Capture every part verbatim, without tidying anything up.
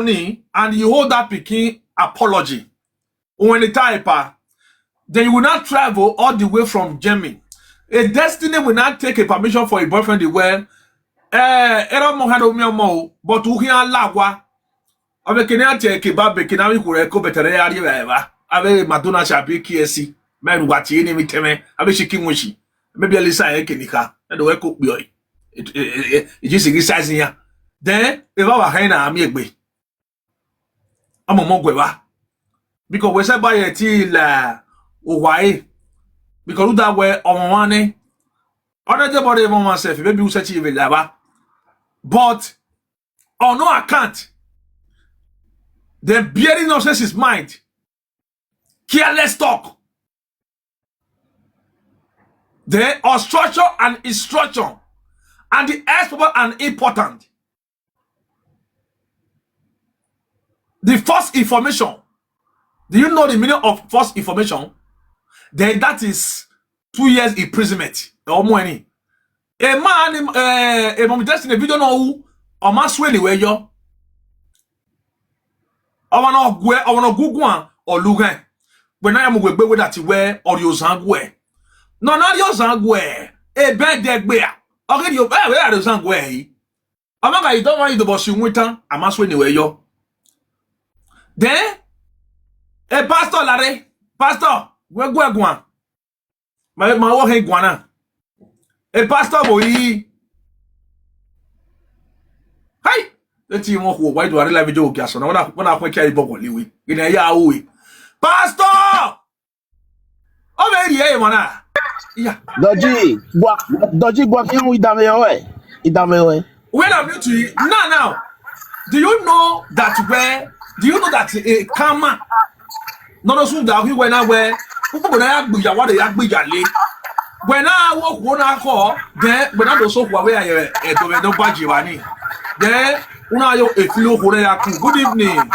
money and you hold that pikin apology. When the type, ah, then you will not travel all the way from Germany. A destiny will not take a permission for a boyfriend. Well, eh, era mo hado mi mo, but u hian lagwa. Ave kene ate ke ba be kene ami kure ko betere ari eva. Ave Madonna shabi kiesi. Men wati ni mi teme. Ave shiki mushi. Maybe Elisa e kenika. Na do e ko bi oi. It, it, it, it, it is size ya. Then, eva wa hena ami egbe. Amo mo gwe ba. Because we say by a till, uh, why? Because that way on one, eh? Other body even myself, maybe we say even lava. But on no account, the bearing nonsense is mind. Careless talk. The obstruction and instruction and the expert and important. The false information. Do you know the meaning of false information? Then that is two years imprisonment. Or more any. A man, uh, a mom just in a video no who, a man swear anywhere yo. I wanna go, I wanna go go on or look at. When I am with that where or your zangue. No, not your zangue. A bad dead bear. Okay, you, eh, where are the zangue? Among I don't want you to boss you with time. I must win anywhere yo. Then, a pastor, Larry, pastor, we go go on. My, my work ain't guana. A pastor boy. Hey! The team who why do I really video gas on? When I when I quick carry bubble liwi. In a ya we. Pastor! Oh very yeah, man. Yeah. Dodgy, gwa, dodgy gwa kiyan idame oe. Idame oe. When I'm new to you now now, do you know that where do you know that a karma? No no soon that we when I wear. People when I be ya what they be ya late. When I walk one I call, then when I don't so where I eh, eh, don't know baji wani. Then una yo a filo hore yaku. Good evening.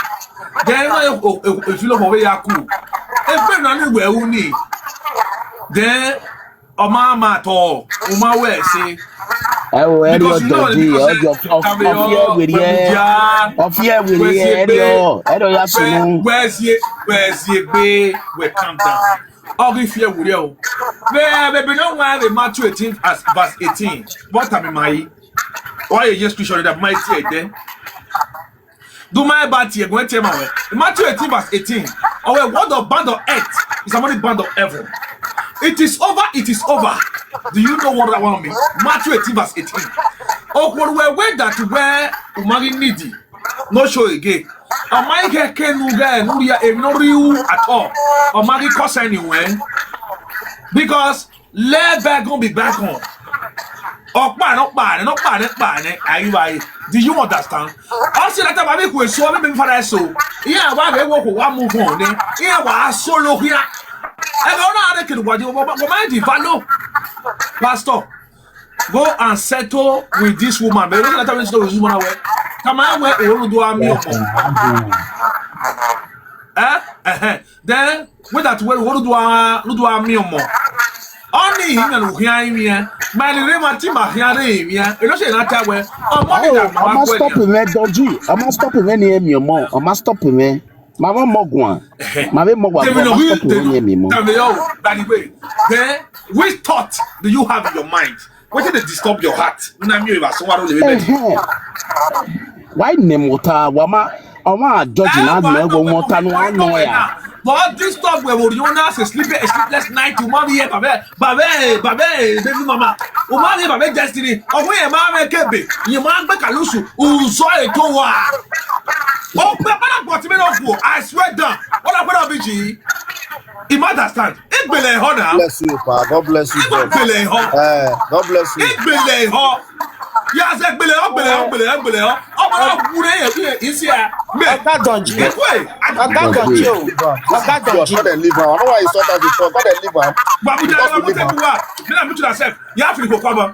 Then una yo a filo hore yaku. A friend on the way uni. Then ọmọ àmà tọ ọmọ wẹ ṣe. Ẹ wo ẹ rí ọjọ́ bí ọjọ́ ọfíẹ wèrè ẹ ọfíẹ wèrè ẹ rí ọ ẹ lọ ya sùnú. Where's ye where's ye gbe we calm down. Ọgí fi ẹ wúrẹ́ o. Bẹ́ẹ̀ bẹ́ẹ̀ bí náà wọ́n á lè Matthew eighteen as verse eighteen. What am I? Why you just scripture that mighty ẹ̀ dẹ́? Do my bad here, go and tell my way. Matthew eighteen verse eighteen. Our word of bound on earth is already bound on heaven. It is over, it is over. Do you know what that one means? Matthew eighteen verse eighteen. Okworwe way that where umari needy. No show again. Amai ke kenu ga nuria e no riu at all. Amari cause anyway. Because let back on be back on. Ọkpa na ọkpa na ọkpa na ọkpa na ayiwa. Do you understand? Ọ sị lata babi kwe so maybe father so. Ihe a wa ga ewo ko wa move on ne. Ihe wa solo here. Ebe ọ na-adị kiri gwa di ọmọ ọmọ di valo. Pastor, go and settle with this woman. But you don't settle with this woman well. Come on, we oru do ami ọmọ. Eh? Eh. Then with that well, what do I do ami ọmọ? Only him and who hear him here. My rema tima hear him here. You know say na tell well. Ọmọ mi da ma stop me, Dodgy. Ọmọ stop me ni emi ọmọ. Ọmọ stop me. Ma wa mo gwan. Ma be mo gwan. Ma stop me ni emi ọmọ. Tell me yo, by the way, then which thought do you have in your mind? Wetin dey disturb your heart? Una mi o iba so wa ro le be. Why name water? Wama ọmọ àjọjì náà nà ẹgbẹ wọn tanu wọn nà ya. But this stuff wey wori ona say sleep a sleepless night o ma bi ye babe babe babe baby mama o ma bi babe destiny ọkùnrin yẹn máa mẹ kébè yẹn máa gbé kàlùsù ùzọ ètò wa. Ó pẹ́ pẹ́lá pọ̀ tí mi náà kú o, I swear down. Ó lọ pẹ́lá bí jì í. You might understand. Ìgbèlè ẹ̀họ́ náà. Bless you, pa. God bless you, bro. Ìgbèlè ẹ̀họ́. Eh, God bless you. Ìgbèlè ẹ̀họ́. Yà sẹ́ gbèlè ẹ̀họ́ gbèlè ẹ̀họ́ gbèlè ẹ̀họ́ gbèlè ẹ̀họ́. Ọmọ náà wúre yẹn bí yẹn ìsì ẹ̀. Mẹ́. Ọ̀gá Dọ̀njì. Wait. Ọ̀gá Dọ̀njì o. Ọ̀gá Dọ̀njì. God dem leave am. I don't know why you start that before. God dem leave am. Gbàgbọ́dọ̀ Because ẹ̀rọ we leave mọ́tẹ́ am. mi wá. Mi náà mi tún àṣẹ. Yà á fi kò kọ́ bọ̀.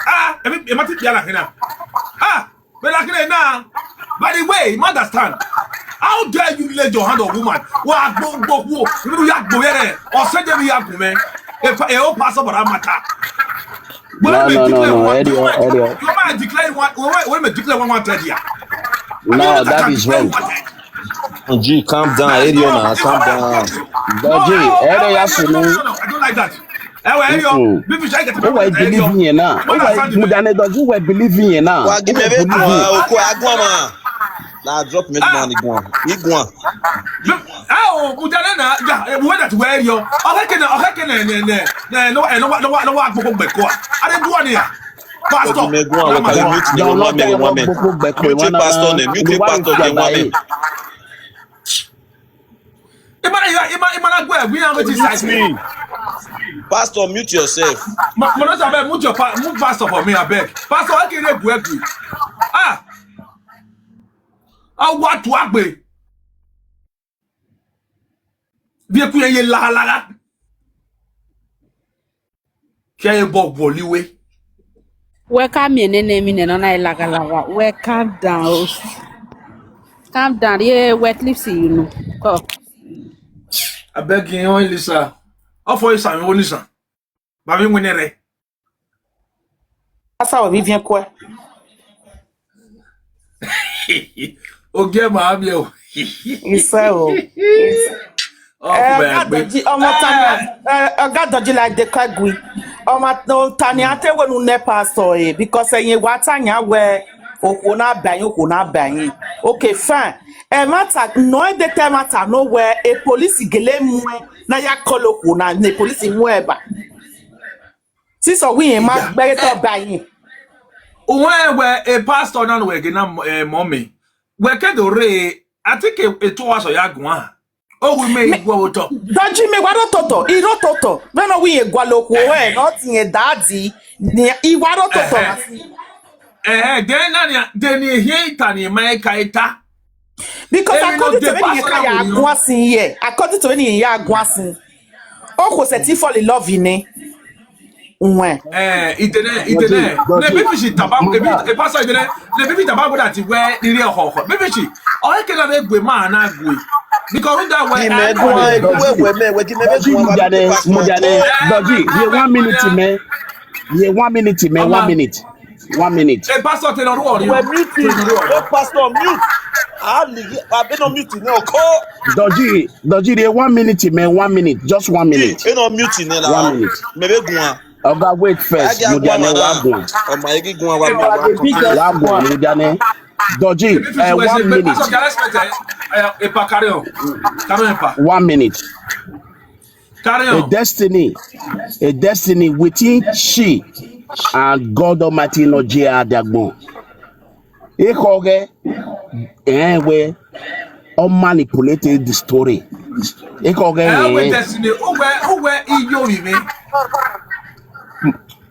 Ah, èmi èmi ti di àlàkìnà. Ah, bẹ́ẹ̀ làkìnà náà. By the way, you understand. How dare you lay your hand on woman? Wà á gbó gbó kú o. Inú yà gbó yẹrẹ. Ọ̀sẹ̀ jẹ́ mi yà gùn mẹ́. Ẹ ó pa sọ̀bọ̀rọ̀ àmàta. No, no, no, no, Eddie, Eddie. You might declare one, we might declare one one thirty. No, that is wrong. G, calm down. Ariel, now, calm down. Dodgy, Ariel, yes, you know. I don't like that. Ẹ wọ Ariel, Mm-mm. Big Fish, I get to Ó wà believe in yẹn náà. Ó wà Mudane Dodgy, ó wà believe in yẹn náà. Wa gi mi ebe gun a, oko agun ma. Na drop me man gun. Igun. Ẹ o, Mudane na, ya, ẹ wọ that where you. Ọkẹ kẹnẹ, ọkẹ kẹnẹ, nẹ, nẹ, nẹ, no, ẹ, no, no, no, no, gbogbo gbẹkọ. Adé dúró ni ya. Pastor. Gi mi gun a, wa gi mi gun a, wa mi, wa mi. Mute pastor name, mute pastor name, wa mi. Imana, Imana, Imana, go ahead. We are waiting. Mute me. Pastor, mute yourself. Ma, Manosa, abeg, mute your pa, mute pastor for me, abeg. Pastor, okay, they go, okay. Ah, I want to agbe. Vieku ye la la la. Kẹ ẹ bọ wọlé wé. Wẹ ká mi ẹ̀nẹ́ nẹ́ mi nẹ̀ nọ́nà ẹ̀ làgàlàgà. Wẹ calm down o. Calm down. Ye wet lips you know. Kọ. Abeg you, Lisa. Offer you some, Lisa. Bami winere. Asa obi vien kwe. Oge ma abia o. Isa o. Ọmọ Tani, ọmọ Tani like the kagui. Ọmọ Tani ate wenu ne pastor eh, because ẹyin wa Tani awe okwo na bayin, okwo na bayin. Okay, fine. E matter no e de te matter no where a police gele mu na ya kolo okwo na ne police mu eba. Sister, we ain't my better to buy him. When we a pastor now we gina mommy. We can do re. I think it was a yagwa. Oh, we may go to. Don't you me what toto? He wrote toto. When are we a gualoco? Not in a daddy. He what toto? Eh, then, then he hate and he make kaita. Because according to when you are guassing here, according to when you are guassing, Uncle Seti fall in love in me. When? Eh, itene, itene. Le bibi shi taba, le bibi, e pastor itene. Le bibi taba go that where the real ho. Bibi shi. O ke na be gwe ma na gwe. Because that way. Ime gwe, gwe, gwe, me, we give me Dodgy, gwe, Mudane, pastor. Mudane, Dodgy, ye one minute, me. Ye one minute, me, one minute. One minute. Hey, Pastor, tell her what you. We're muting. Hey, Pastor, mute. I have to, I've been on muting now. Call. Dodgy, Dodgy, they one minute, man. One minute. Just one minute. Hey, no muting now. One minute. Maybe go on. Oga, wait first. Mudane, wa go on. Oh my, go on, wa go on. Wa go on, Mudane. Dodgy, eh, one minute. Pastor, can I respect, eh? Eh, eh, pa, carry on. Carry on, pa. One minute. Carry on. A destiny, a destiny within she and God Almighty no J R Dagbon. Ekoge, eh, where all manipulated the story. Ekoge, eh, with eh. Destiny, who where, who where in your me?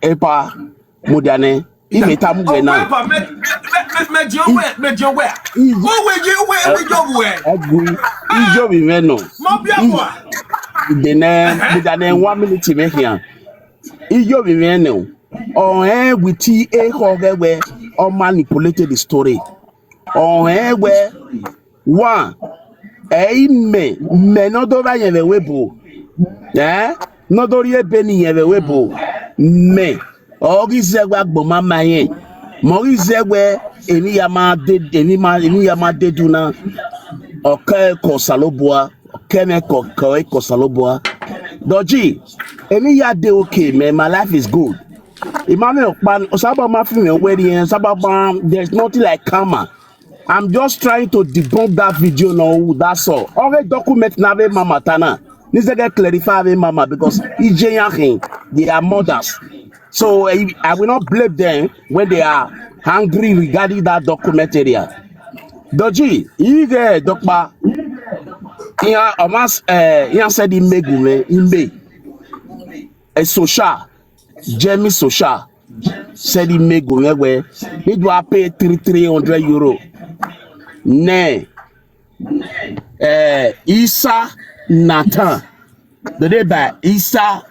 Epa, Mudane. Ime ta mu gbe na. Ọkọ ẹ̀fà mẹ, mẹ, mẹ, mẹ jẹun wẹ̀, mẹ jẹun wẹ̀. Owó ẹ̀jẹ̀, owó ẹ̀jẹ̀ jọ wẹ̀. Ẹgùn, ijó mi mẹ́nu. Mọ bí àpò à. Ìdènà, ìdènà one minute mẹ́hìn. Ijó mi mẹ́nu. Ọ̀hẹ́ with a hug ẹ̀wẹ̀, ọ manipulated the story. Ọ̀hẹ́ wẹ̀, one. Ẹ ime, me no do ba yẹn wẹ̀ wẹ̀ bò. Eh? No do ri ebe ni yẹn wẹ̀ wẹ̀ bò. Me. Ọ ghi zẹ wẹ agbọn ma ma yẹn. Mọ ghi zẹ wẹ, eni ya ma de, eni ma, eni ya ma de du na. Ọkẹ kọ Osalobua, ọkẹ mẹ kọ, kọ kọ Osalobua. Dodgy, eni ya de okay, man, my life is good. Emmanuel Pan, Osaba ma fi me where the Osaba ma, there's nothing like karma. I'm just trying to debunk that video now, that's all. All the document na ve mama tana. Needs to get clarify ve mama because E J and him, they are mothers. So I, I will not blame them when they are angry regarding that document area. Dodgy, he get dokpa. He omas, eh, he said he make me, he make a social, Jamie social. Said he make go where, where he do a pay three, three hundred euro. Nay, eh, Isa Nathan. The day by Isa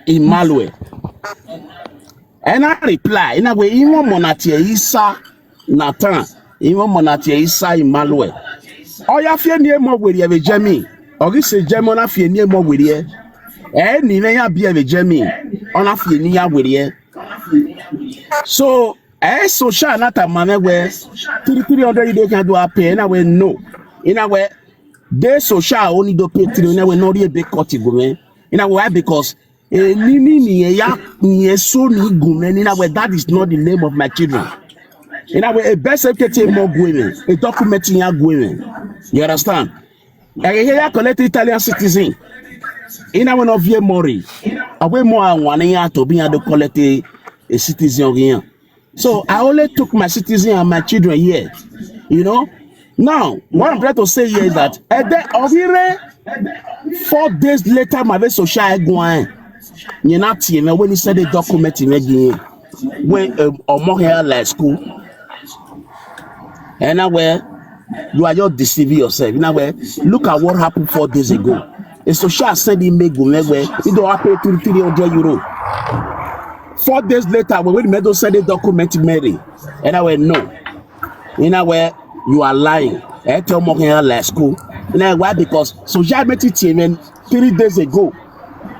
Emmanuel. And I reply, in a way, he won't monetize Isa Nathan. He won't monetize Isa Emmanuel. Oya fie ni emo weri ebe Jemi. Ogi se Jemi ona fie ni emo weri e. Eh, ni me ya bi ebe Jemi. Ona fie ni ya weri e. So, Eh, social na ta mame we three three hundred you dey can do a pay. In a way, no. In a way, they social only do pay three. In a way, no real big cut go man. In a way, why? Because eh, ni ni ni eh, ya ni eh, so ni go man. In a way, that is not the name of my children. In a way, a best F K T more going, a document in your going. You understand? Like here, collect Italian citizen. In a one of your mori, away more I want to be able to collect a, a citizen again. So I only took my citizen and my children here. You know? Now, what I'm trying to say here is that eh, the Ovire, four days later, my very social going. You not team when he said the document in again. When um, Omohia like school. And now where you are just deceiving yourself. Now where look at what happened four days ago. A social send email go where you don't have to pay three three hundred euro. Four days later, when we made those send a document to Mary, and I went no. In a way, you are lying. I tell Mokin like school. Now why? Because social met it even three days ago.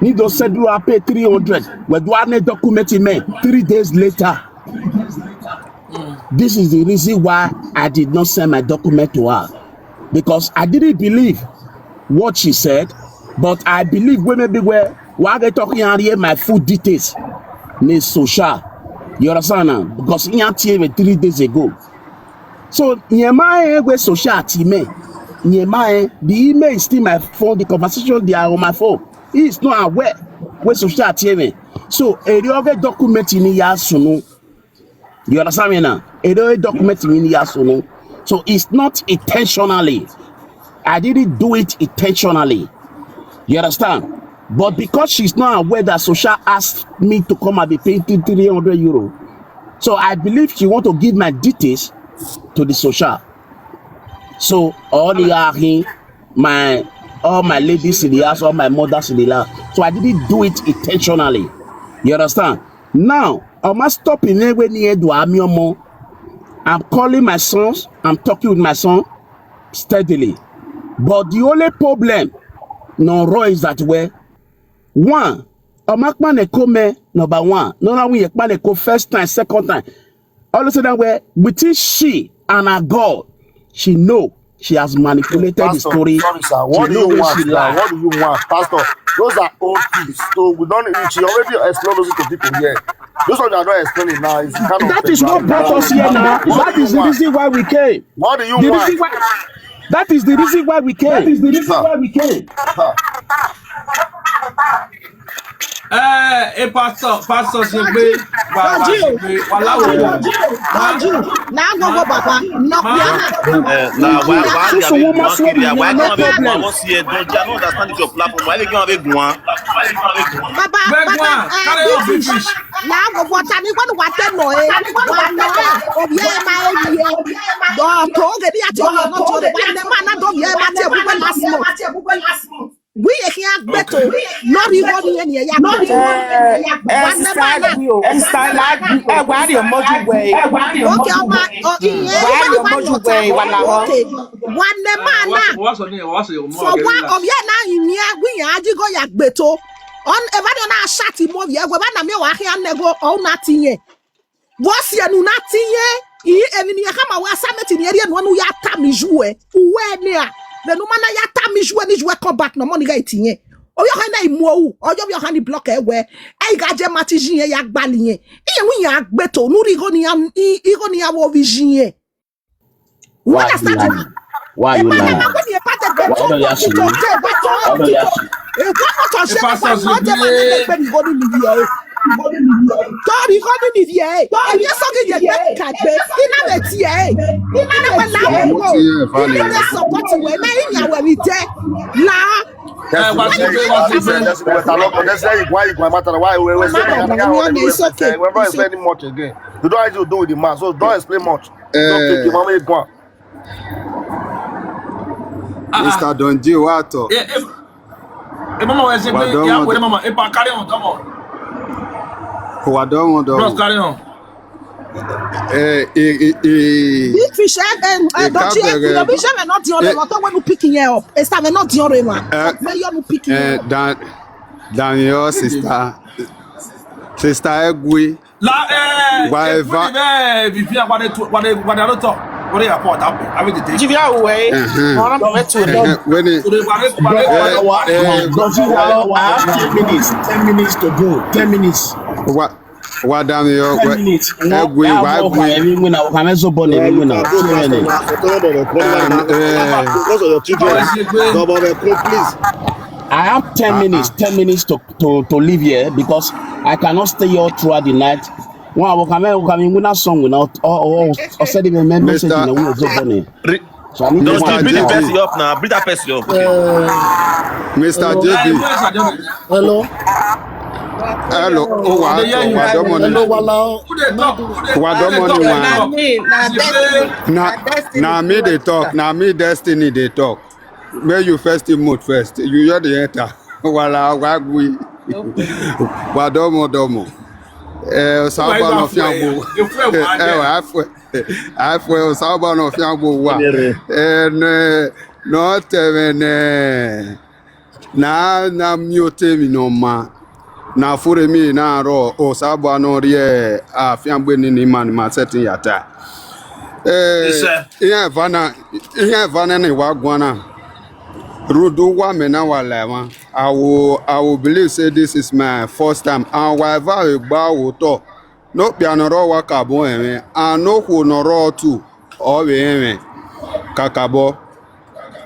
Need to send you a pay three hundred. We do any document in me three days later. This is the reason why I did not send my document to her. Because I didn't believe what she said, but I believe when maybe where why they talking and hear my full details. Ni social. You understand now? Because he had here three days ago. So Nyemae where social team. Nyemae, the email is still my phone, the conversation they are on my phone. He is not aware where social team. So a document in here soon. You understand me now? A document in here soon. So it's not intentionally. I didn't do it intentionally. You understand? But because she's not aware that social asked me to come and be paying three hundred euro, so I believe she want to give my details to the social. So all the uh, my all my ladies in the house, all my mothers in the house. So I didn't do it intentionally. You understand? Now, I must stop in anywhere near do I'm calling my sons. I'm talking with my son steadily. But the only problem, no, Roy is that way. One, Omakpane Kome, number one. No, no, we Ekpane Ko first time, second time. All of a sudden, where between she and her God, she know she has manipulated the Pastor, story. Sorry, sir. What do you want? What do you want, Pastor? Those are old things. So we don't. She already explained those to people here. Those ones are not explaining now. It's kind of that is not brought us here now. That is the reason why we came. What do you the want? Reason why, that is the reason why we came. That is the reason why we came. Eh, eh, pastor, pastor, ṣe pé bàbá ṣe pé wà láwọn ọmọ. Baju, na gogo baba, no piana. Eh, na why why you are being drunk here? Why can't be one once here? Don't you understand your platform? Why they can't be one? Baba, baba, eh, carry on, big fish. Na gogo tani wanu wate no eh, wanu eh, obi eh ma eh ye. Do to gedi ati obi no to de wanu ma na do ye ma te bu last month. We here beto. Not even here ya. Eh, eh, sister Agui o, sister Agui, eh, why are you module way? Okay, ọmọ, oh, iye. Why are you module way? Wala ho. Okay. One man na. What's your name? What's your name? So one of here na in here we are go ya beto. On ever na shati mo ye we na me wa here nego o na tinye. Vosi enu na tinye. I eni ni kama wa sameti ni eri enu ya tamijue. Uwe ne a. Benu mana ya tamijue ni jue come back no money ga itinye. Oyo ha na imo u. Oyo yo ha ni block ewe. Ai ga je mati jin ya gbali yen. Iye wi ya gbeto. Nu ri go ni ya, i, i go ni ya wo vi jin yen. Why you lying? Why you lying? Why don't you ask me? Why don't you ask me? Tori kodi ni die. Tori sọ ki je kagbe. Ina le tie. Ina le la mo. Ina le support we. Na inya we ni je. La. That's why you go matter. Why you go matter? Why we we say it's okay. We're not explaining much again. You don't have to do with the man, so don't explain much. It's okay, mama, you go. Mister Don G, what? Eh, eh, eh, mama, where's your Well done, yeah, mother. Where mama? Eh, pa, carry on, come on. Wa don wọn dọ. Bros, carry on. Eh, eh, eh, eh. Big fish, eh, eh, eh, Don G, eh, Gabriel, eh, Bishop, eh, not the only eh, one. Don't want to pick him up. Esther, eh, not the only one. Eh, may you not pick him eh, up. Dan, Daniel, sister, sister Egwe. La, eh, Whatever. Eh, vipi ya kwa de tu, kwa de, kwa de aroto, kwa de airport hapo, hapo de. Jivia uwe. Uh-huh. Ona mo wetu. Eh, when it, So de kwa de, kwa de, kwa de, eh, kwa de. eh, Don't you know? I have ten minutes. Ten minutes to go. Ten minutes. Wa wa dam yo. Ten minutes. Egwi wa egwi. Emi ngwina, o kame so boni emi ngwina. Two minutes. Um, eh, Because of your children. Government, please. I have ten minutes, ten minutes to, to, to leave here because I cannot stay here throughout the night. One, o kame, o kame ngwina song without or or or said the message Mister in a way so boni. Re- So I need Don't one you bring the hour. person up now. Bring that person up. Okay. Mister Hello, J B. yes, I don't. Hello. Hello. Oh, wa They hear you. wa domo ni. Hello, Wala. Who dey talk? Who dey Wa who dey domo talk? ni Who dey wa. talk? Na me, na She destiny. say, Na Na destiny. na me dey talk. Na me destiny dey talk. May you first emote first. You hear the enter. Wala wa gwi. Wa domo domo. Eh, why Osaba you no have fire? fiambo. You feel Eh, bad. wa afwe. Afwe Osaba no fiambo wa. Eh, no, no teme ne. Na na mi o temi no ma. Na fure mi na ro Osaba no rie afiambo ni ni man ma setting yata. Eh, Yes, sir. Ihe vana, ihe vana ni wa gwana. Rudu wa me na wa lema. I will, I will believe say this is my first time. And whatever we gba wo to. No piano ro wa kabo eme. And no ko no ro tu. O we eme. Kakabo.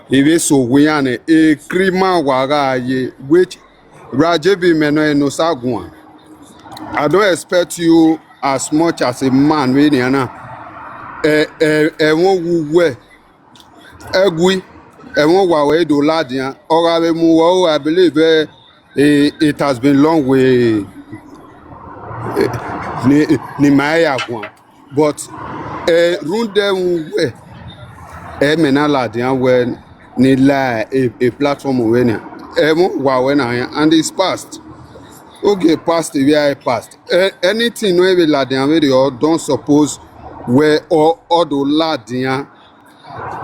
Ibe so we ane. E krima wa ga ye. Which Rajebi me no e no sagwan. I don't expect you as much as a man we ni ana. Eh, eh, eh, won wu we. Egwi, eh, won wa we do ladian. Or I mu wo, I believe eh, eh, it has been long we eh, ni ni my agwan. But eh, run dem we eh, me na ladian we ni la a, a platform we ni. Eh, won wa we na and it's past. Okay, past we are past. Eh, anything no be ladian we dey all don't suppose we or or do ladian.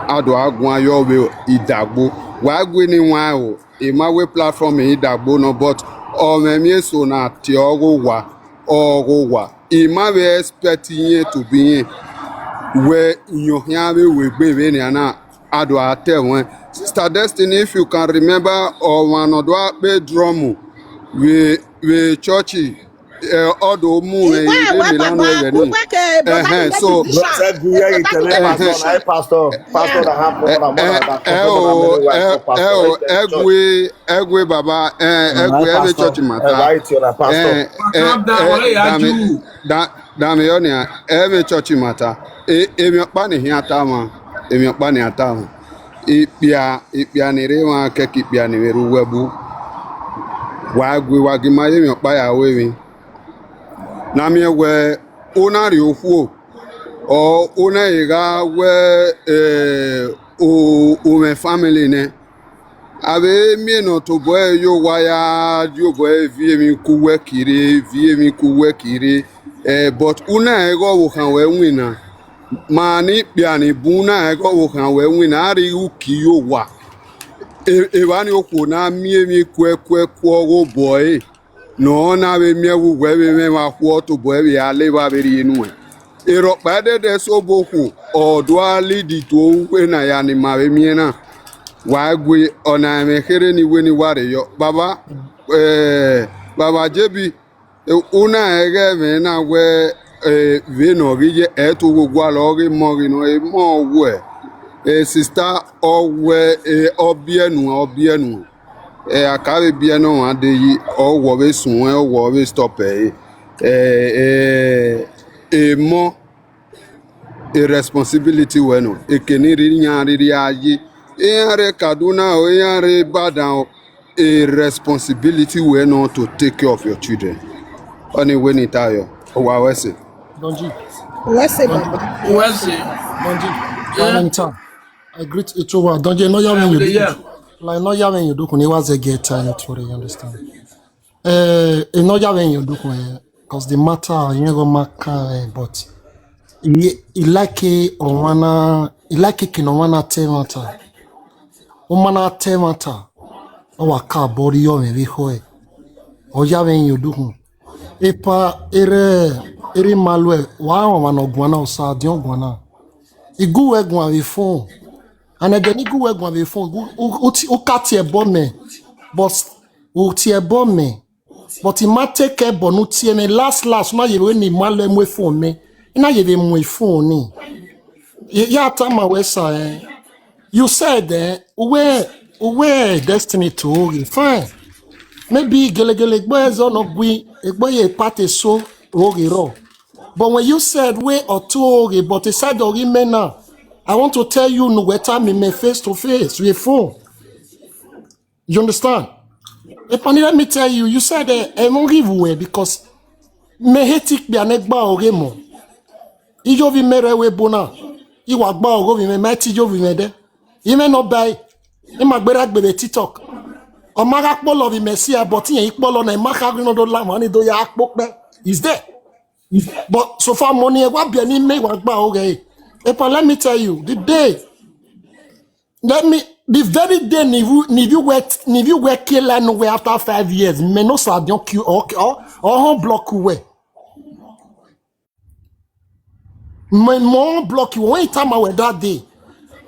Ado agwa yo we idagbo. Wa gwe ni wa o. E ma we platform idagbo no but o me mi so na ti ogo wa. Ogo wa. E ma we expect yin to be yin. We yo hia we we gbe we ni ana ado ate wen. Sister Destiny, if you can remember or one odo pe drum we we church eh, odo mu eh, Igwe ire wa mi lanu baba, ere ni. ugwe ke baba Eh, eh, ke so division. Brother, we are Baba ke telling eh, eh, pastor, division. hey, pastor, pastor, that have eh, one eh, another that eh, control oh, one eh, pastor, eh, oh, right there, church. egwe egwe baba eh, egwe Right, ebe pastor. church Eh, matter. right, you're a pastor. Eh, eh, Calm down, eh, why are dame you? da dame yo ni ebe church matter. E emi opa ni hin atama. Emi opa ni atama. Ipia ipia ni re wa ke ki ipia ni we ru webu. Wa gwe wa gi ma emi opa ya we mi. Na mi we una ri ofu o. O una e ga we eh o o me family ne. Abe mi no to boy yo wa ya yo boy vie mi ku we kire vie mi ku we kire. Eh, but una e go wo kan we win na. Mani pia ni bu na e go wo kan we win na ari u ki yo wa. E e wa ni oku na mi emi kwe kwe kwo go boy. No na we mi ewu we we me wa kwo to boy we ale wa be ri enu e. Ero pa de de so boku odo ali di to we na ya ni ma we mi na. Wa gwe ona me kere ni we ni wa re yo. Baba eh baba J B eh, una ege me na we eh we no gi je e to go gwa lo gi mo gi no e mo we. Eh sister o we eh obienu obienu. Eh akabe bienu wa de yi o wo be sun e o wo be stop e. Eh eh e mo e responsibility we no e keni ri nya ri ri aye e yan re Kaduna o e yan re Ibadan o e responsibility we no to take care of your children. Oni we ni tayo o wa we se. Don't you? Let's say baba. What's it? Don't you? Yeah. Long time. I greet each other. Don't you know you Yeah, when we you dey do? Hear. Like no you when you do kun was a get tired for you understand. Eh, you know you when you do kun because the matter you go mark eh, but he he like it on one he like it kin on one matter. O mana te matter. O wa ka bori yo me vi hoe. O ya when you do kun. Epa ere Eri malue, wa wa no guana, o sa dion guana. Igu we guan we phone. And then igu we guan we phone. Gu- u- uti- Ukati e bo me. But uti e bo me. But he might take care but no tie me last last. Na ye we ni malue mwe phone me. Na ye we mwe phone ni. Ye ya tama we sa eh. You said eh, uwe uwe destiny to oge. Fine. Maybe gelegele gbo ezo no gwi egbo ye pate so oge ro. But when you said we or to oge, but he said oge me now. I want to tell you no weta me me face to face with phone. You understand? Epani, let me tell you, you said eh, I won't give away because me hetik be anegba oge mo. Ijo vi mere we bona. Iwa gba ogo vi me me ti jo vi me de. Ime no bai. Ima gbera gbere TikTok. O maga polo vi me si a but yen ipolo na ima ka gino do la mani do ya akpo pe. Is there? But so far money e wa bi ni me wa gba oge. Epa, let me tell you, the day, let me the very day ni you ni you wet ni you wet kill no way after five years. Me no sa dion kill or or or block we. Me mo block you when time I were that day.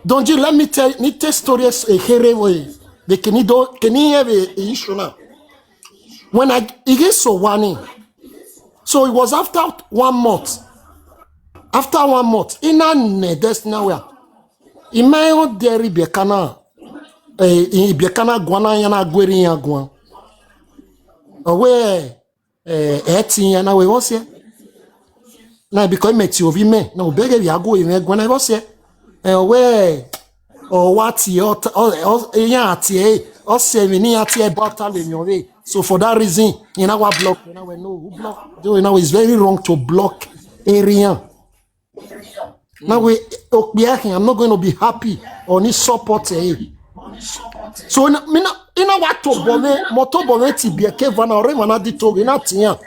Don't you let me tell me tell story a here way. The can you do can you have a issue now? When I it is so one. So it was after one month. After one month, in a ne there's nowhere. In my own dairy bekana, eh, in bekana guana yana gweri ya guan. Away, eh, eti yana we what's here? Na because me ti ovi me na obege bi ago ime guana what's here? Eh, we o wa ti o o ya ti e o se mi ni ati e bota le mi ove. So for that reason, you know what block, you know we no who block. You know it's very wrong to block area. Now we okpiahin, I'm not going to be happy or need support eh. So na- me na ina wa to bo me mo to bo me ti bi ke va na ore ma na di to na tiya.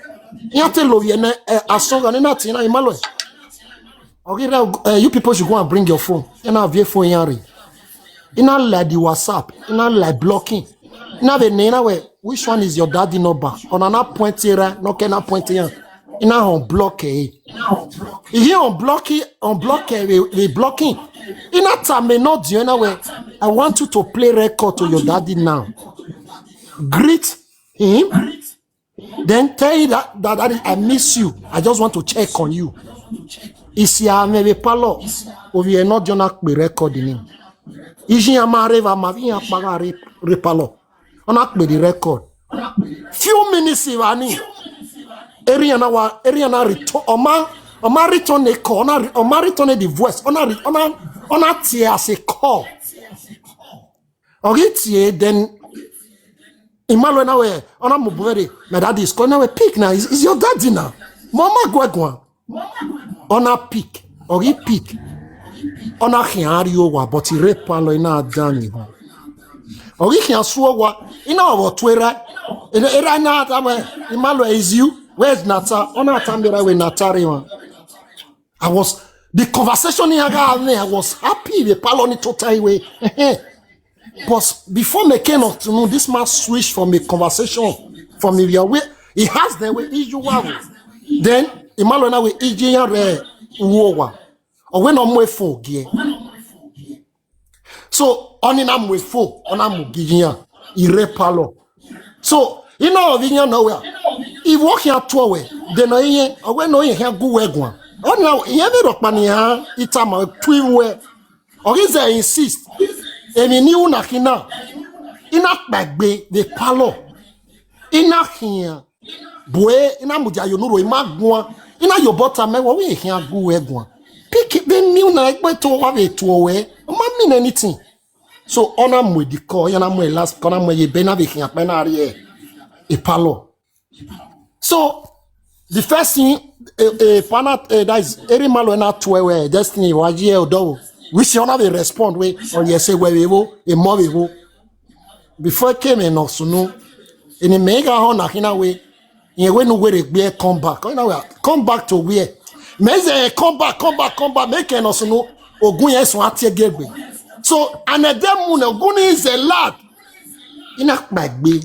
Ya te lo ye na eh, asonga ni na tiya imalo. Okay, now uh, you people should go and bring your phone. And have your phone yari. Ina like the WhatsApp. Ina like blocking. Ina the name we. Which one is your daddy number? On an point here, no can point here. Ina on block eh. He on block it, on block eh, we, we blocking. Ina time no do you know where. I want you to play record to your daddy now. Greet him. Then tell you that, that, that I miss you. I just want to check on you. Isi a me be palo. Ovi e no jona pe record ni. Iji ya ma re va ma vi ya pa re re palo. Ona pe the record. Few minutes ivani. Eri na wa eri na return. Oma oma return a call. Ona re- oma return a the voice. Ona re- ona ona tear as a call. Okay, tie then Emmanuel now eh, ona mo bere. My daddy is calling now. Pick now. Is, is your daddy now? Mama gwagwa. Ona pick. Ogi pick. Ona hiari owa but ire palo ina dani ho. Ogi hian suowa. Ina owo twera. Ina era na ta me. Emmanuel is you. Where's Nata? Ona ta me ra we Nata re wa. I was the conversation in Aga, I was happy with Paloni total way. But before me came up to know, this man switched from a conversation from a way he has the way issue wa. Then Imalona we iji ya re uowa. Or when no more for gear. So oni na mu efo, ona mu giyan ire palo. So ina ovi yan no we. Iwo hian to we. De no yen, owe no yen hian gu we guan. Ona yen be ro pa ni ha itama tu we. Ogi ze insist. Emi ni una kina. Ina pagbe the palo. Ina hian. Bue ina muja yo nuro ima guan. Ina yo bota me wo we hian gu we guan. Pick the new na egbe to wa ve to we. Ma mean anything. So ona mu the call, yana mu last, ona mu ye be na ve hian pe na re e palo. So the first thing a, a pana uh, that is eri malo na to we destiny wa ye odo. We see ona ve respond we or yes we we wo e mo we wo. Before I came in Osunu, in the mega hon na hina way, in a way no way they come back. You know, come back to where? Me say come back, come back, come back. Make an Osunu. Ogun yes one tear get me. So and a dem moon Ogun is a lad. In a back be.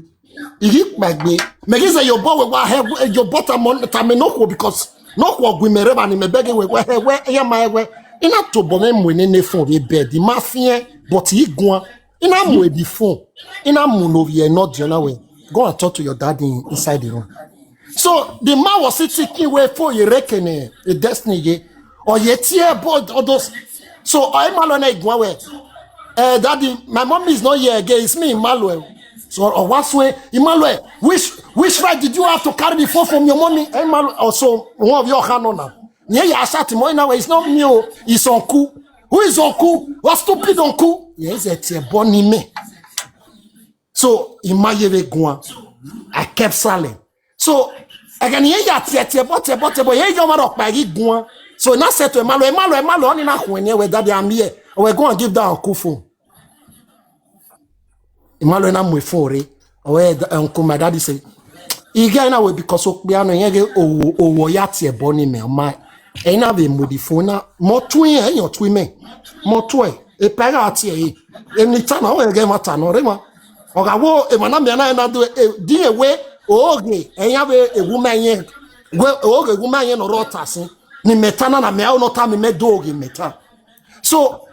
He hit back be. Make it say your boy will have your bottom on the Taminoko because No kwa gwi mere ba ni me beg we we we ya ma we. Ina to bo me mu ni ne phone be bed. Ma fie, but he gwa. Ina mu e di phone. Ina mu no ye not the other way. Go and talk to your daddy in- inside the room. So the man was sitting way for ye reckon a destiny ye. Or ye tear board or those. So I malone gwa we. Uh, daddy, my mommy is not here again. It's me, Emmanuel. So or what's way, Emmanuel, which which right did you have to carry the phone from your mommy? Emmanuel, also one of your hand on now. Yeah, yeah, I sat him now. It's not me, oh, it's uncle. Who is uncle? What stupid uncle? Yeah, it's a tear born in me. So Emmanuel gwa. I kept silent. So again, yeah, yeah, tear tear but tear but tear but yeah, you man up by gwa. So now said to Emmanuel, Emmanuel, Emmanuel, only now when you were daddy, I'm here. We're going to give that uncle phone. Emmanuel na mwe fore. Owe da- uncle, my daddy say, "Iga na we because okpe ano yege owo owo ya tie boni me ma." E na be mu di phone na mo tu e yo tu me. Mo tu e. E pa ga tie e. E ni ta na o ge ma ta no re ma. O ga wo e ma na me na e na do e di e we oge e ya be e wu me ye. We oge wu me ye no ro ta si. Ni me ta na na me o no ta mi me do oge me ta. So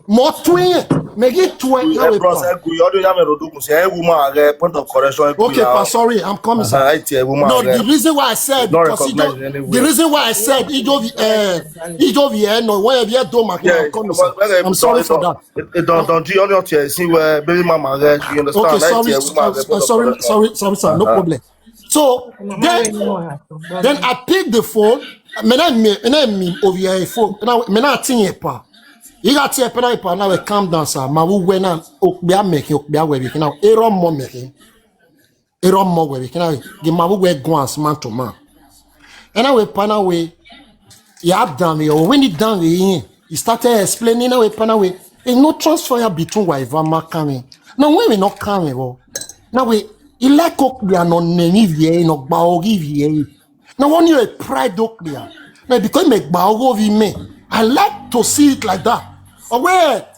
mo twin, me gi twin. How we bros, pa? Egu, you already have a roduku. Say, hey, woman, I get point of correction. Okay, pa, sorry, I'm coming, sir. I tell woman. No, the reason why I said because you don't. The reason why I said Ijovi, uh, Ijovi, eh, no, where have you done, my? Yeah, I'm coming, sir. I'm sorry for that. Don't don't you only see where baby mama get. You understand? Okay, sorry, sorry, sorry, sorry, sir. No problem. So then, then I pick the phone. Me na me, me na me over here phone. Na me na tin ye pa. He got here pa na pa na we calm down, sir. Ma wu we na okbia make okbia we bi na. Ero mo make. Ero mo we bi na. The ma wu we go as man to man. And I we pa na we. He had done me. Or when he done me, he started explaining na we pa na we. E no transfer between wa eva ma kame. Na when we no kame wo. Na we ileko ya no nemi vie no gba ogi vie. Na one you pride okpia. Na because me gba ogo vi me. I like to see it like that. Owe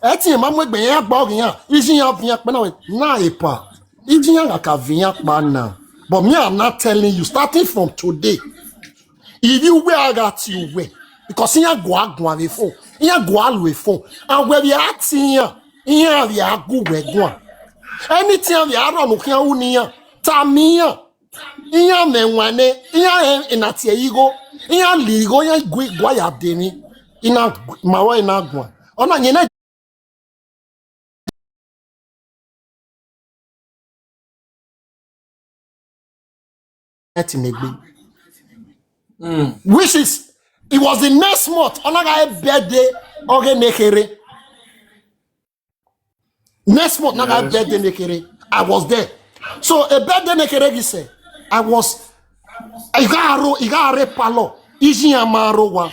eti ma mo gbe ya gba ogi ya. Iji ya vi ya pe na we na epa. Iji ya ga ka vi ya pa na. But me, I'm not telling you, starting from today, if you wear that you wear, because in ya go agwa we phone, in ya go alwe phone, and we be acting ya, in ya be agu we go. Anything we are on can unia, tamia, in ya me wane, in ya em in at ye ego, in ya ligo, ya gwi gwa ya demi, in a mawa in agwa. Ona nyene eti megbe. Which is, it was the next month. Onaga birthday oge nekere. Next month, naga birthday nekere. I was there. So a birthday nekere gi se. I was. Igaro igare palo. Iji amaro wa.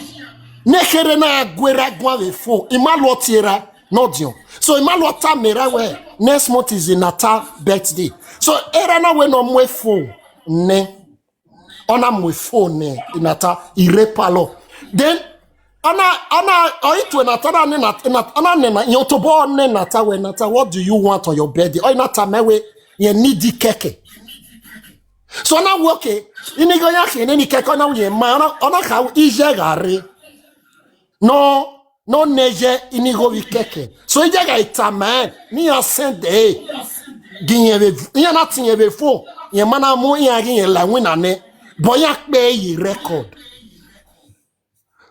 Nekere na gwera gwa we fo. Imalo tiera. No dio. So imalo ta mera we. Next month is Inata birthday. So era na we no mwe fo ne. Ona mwe fo ne Inata ire palo. Then ona ona oitu Inata na ne na na ona ne na yotobo ne Inata we Inata. What do you want on your birthday? Oh Inata me we ye need the keke. So na we okay. Inigo ya ke ne ni keke ona we ma ona ona ka ije gare. No no neje inigo vi keke. So ije ga ita man ni ya send e. Gi yen be yen na tin yen be fo. Yen mana mu yen gi yen la win na ne. But ya pe yi record.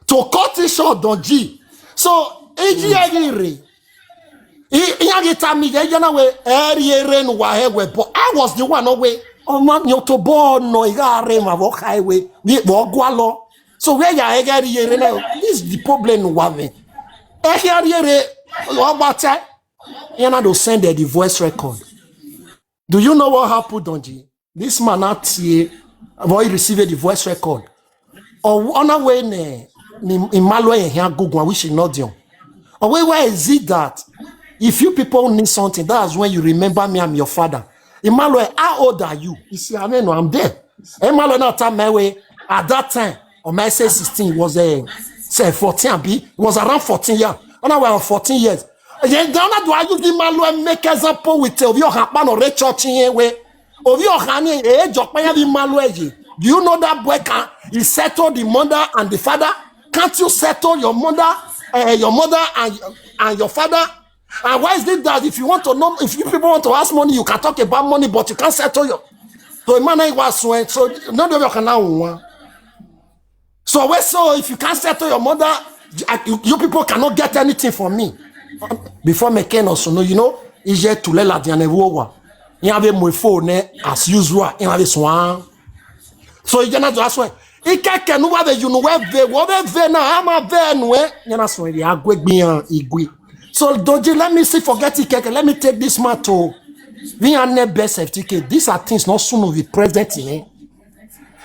To cut it short, Don G. So iji ya gi re. I ya gi ta mi ya na we eri ere nu wa he we, but I was the one no we. O ma nyo to bo no igare ma bo kai we. Wi bo gwa lo. So where ya egari yere na, this is the problem wa we. Egari yere o ba te. Ya na do send the voice record. Do you know what happened, Don G? This man out here, boy received the voice record. Or on a way ne ni Imalo e here Google, which is not there. Or why is it that if you people need something, that's when you remember me, I'm your father. Imalo, how old are you? You see, I mean, no, I'm there. Imalo na time my way at that time. Or my say sixteen was a say fourteen abi. It was around fourteen years. When I was fourteen years. Then do I use the Imalo and make example with Ovio Hapano Ray Church in a way? Ovio Hani, eh, Jokpaya the Imalo. Do you know that boy can he settle the mother and the father? Can't you settle your mother, uh, your mother and and your father? And why is it that if you want to know, if you people want to ask money, you can talk about money, but you can't settle your. So man, I was so no, no, no, no, no. So we so if you can't settle your mother, you, you people cannot get anything from me. Before me can also know, you know, is yet to let la diane wowa. You have a more phone as usual. You have this one. So you cannot just swear. Ikeke no wa ve you no we ve wo ve ve na ama ve no e. You na so ya gwe gbiyan igwe. So Doji, let me see forget Ikeke. Let me take this matter. We are ne best safety case. These are things not soon will be present in it.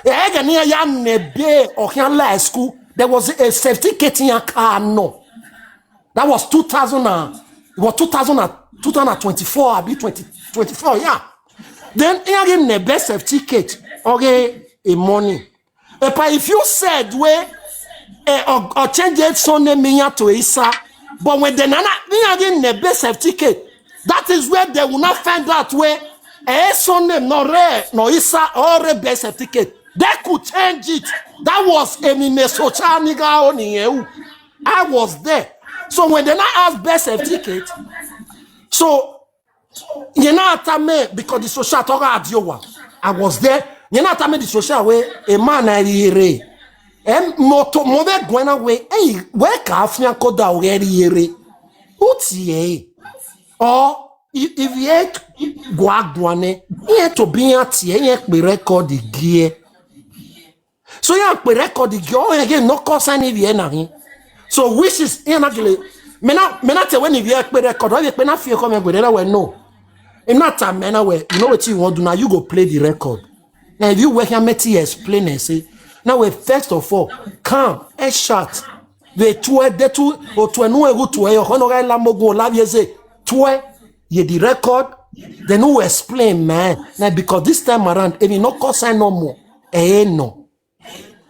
Ege ni ya nebe or can la school. There was a safety kit in your car no. That was two thousand and it was two thousand and two thousand and twenty-four, I be twenty twenty-four, yeah. Then he again the best safety kit or a, a money. Epa, if you said way uh, or, or change it son name me to Isa, but when the nana me again the best safety kit, that is where they will not find out where a son name no re no Isa or a best safety kit. They could change it. That was a Minnesota nigga on you. I was there. So when they now ask best safety kit, so you know tell me because the social talk at you I was there. You know tell me the social way a man I hear. Em moto mo be gwena we eh we ka afia koda o geri yere. Uti eh. Or if if ye gwa gwane, ye to be at ye ye pe record gie. So ye pe record gie o ye no cause any we na him. So which is ye na gele. Me na me na te when ye pe record o ye pe na fie come gwe na we no. Im na ta me na we you know what you want do now you go play the record. Now if you work here make you explain and say now we first of all come and shot. They tue they tu o tue no egu tue yo hono ga la mogun o la vieze tue ye the record. They no explain man. Now because this time around if you no cause sign no more eh no.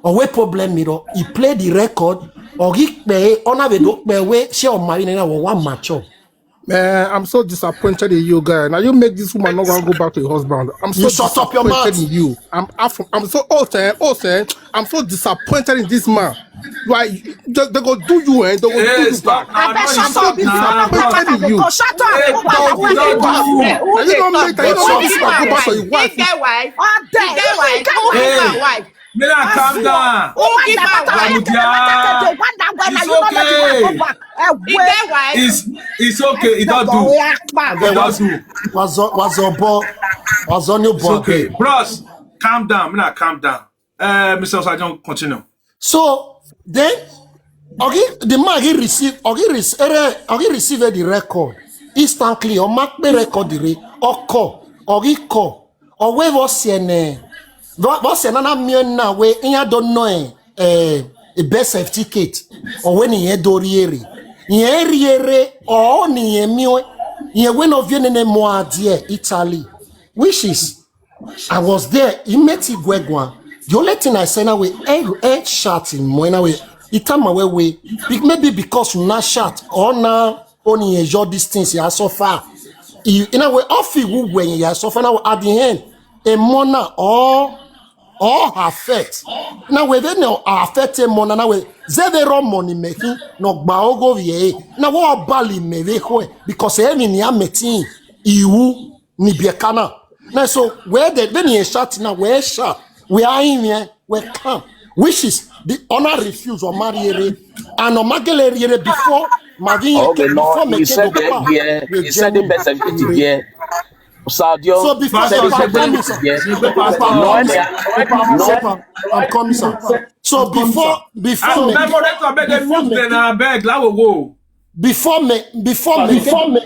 Or we problem me he play the record or he pay on have a do pe we share on my na wa mature. Man, I'm so disappointed in you, guy. Now you make this woman not want to go back to your husband. I'm so You shut up your disappointed mouth. In you. I'm af- I'm so oh sir, oh sir, I'm so disappointed in this man. Why they, they go do you and they go do Hey, you stop back. now. Abeg, No, shut stop up. Abeg, now. shut up. Hey, Abeg, don't, go shut up. don't, Abeg, don't do. abeg, Now you don't make that. You don't make this man go back to your wife. Get wife. Abeg, Get wife. get Who wife. Get wife. Mila, calm down. Who give back wife? Ramudia. It's okay. Get wife. It's it's okay. It don't do. It don't do. Was was was on board. Was on your It's board. Okay, bros. Calm down. Mila, calm down. Uh, Mister Osajon, continue. So then, okay, the man he receive, okay, he receive, okay, he receive the record instantly. Or mark the record the re or call, or he call, or where was your name? What was your nana me na we in ya don't know eh, eh, a best safety kit, or when he had doriere, he riere, or ni ye miwe, ye when of your name more dear Italy, which is I was there. He met Igwegwa. The only thing I said now we eh eh shot him when we he tell my way way. Be- Maybe because na shot or na only enjoy these things here so far. He, in a way, off he who when he so far now at the end a mona or or her fate. Now we then affect a mona now we zevero money making no gbaogo ye. Now what bali me we because every near meeting you ni biekana. Na so where the when he shot now where shot we are in here we come, which is the honor refuse or marry and or magele before Mavin Okay, before no, me he said that yeah, he said the best of it yeah. Sadio, So before said the the best of pandemic, it yeah. Papa, No, I'm they coming, are Papa, I'm coming, sir. So before before Oh, me, my brother, to beg a move then I beg. That will go. before me before me before me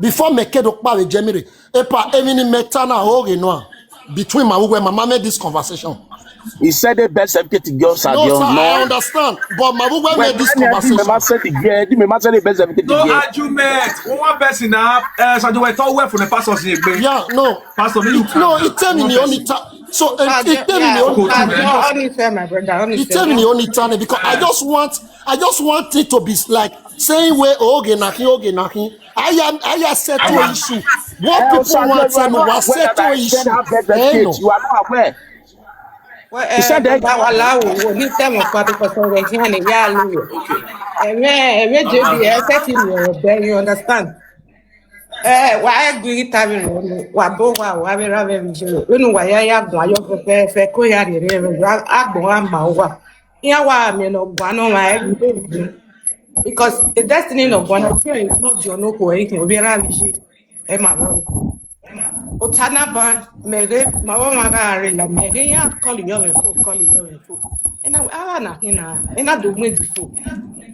before me kedo pa with Jemire. Epa emini metana oge no between my where my mama this conversation. He said the best of it girl No, sir, Sadio. I No. Understand, but my where Wait, made this let me ask you, conversation. Mama said the yeah, the Mama said the best of it No yeah. Argument. One person now, uh, so do I talk well for the pastor? Yeah, no, Pastor, me you no, it tell me the only time. So it, it tell me the Yeah, only Cool, time. man. yeah, honest, my brother, honest, It tell me yeah. the only time because I just want, I just want it to be like saying where oge nahi oge nahi. I am, I am settle issue. What people want to know was settle issue. Eh, no. You are not aware. Well, eh, that wa la wo wo ni temo pa because of the thing and ya lo. Eme eme J B e se ti mi o be, you understand? Eh, wa e gbi ta mi lo ni. Wa bo wa wa be ra be mi je. Enu wa ya ya gun ayo fe fe ko ya re re. Agbon a ma wa. Iya wa mi no gba no ma e gbi. Because the destiny no gba na ti no jo no ko e kin obi ra mi je. E ma lo. Otana ba mere ma wa ma ga re la mere ya call yo me ko call yo me ko. E na a na hina. E na do mwe di fo.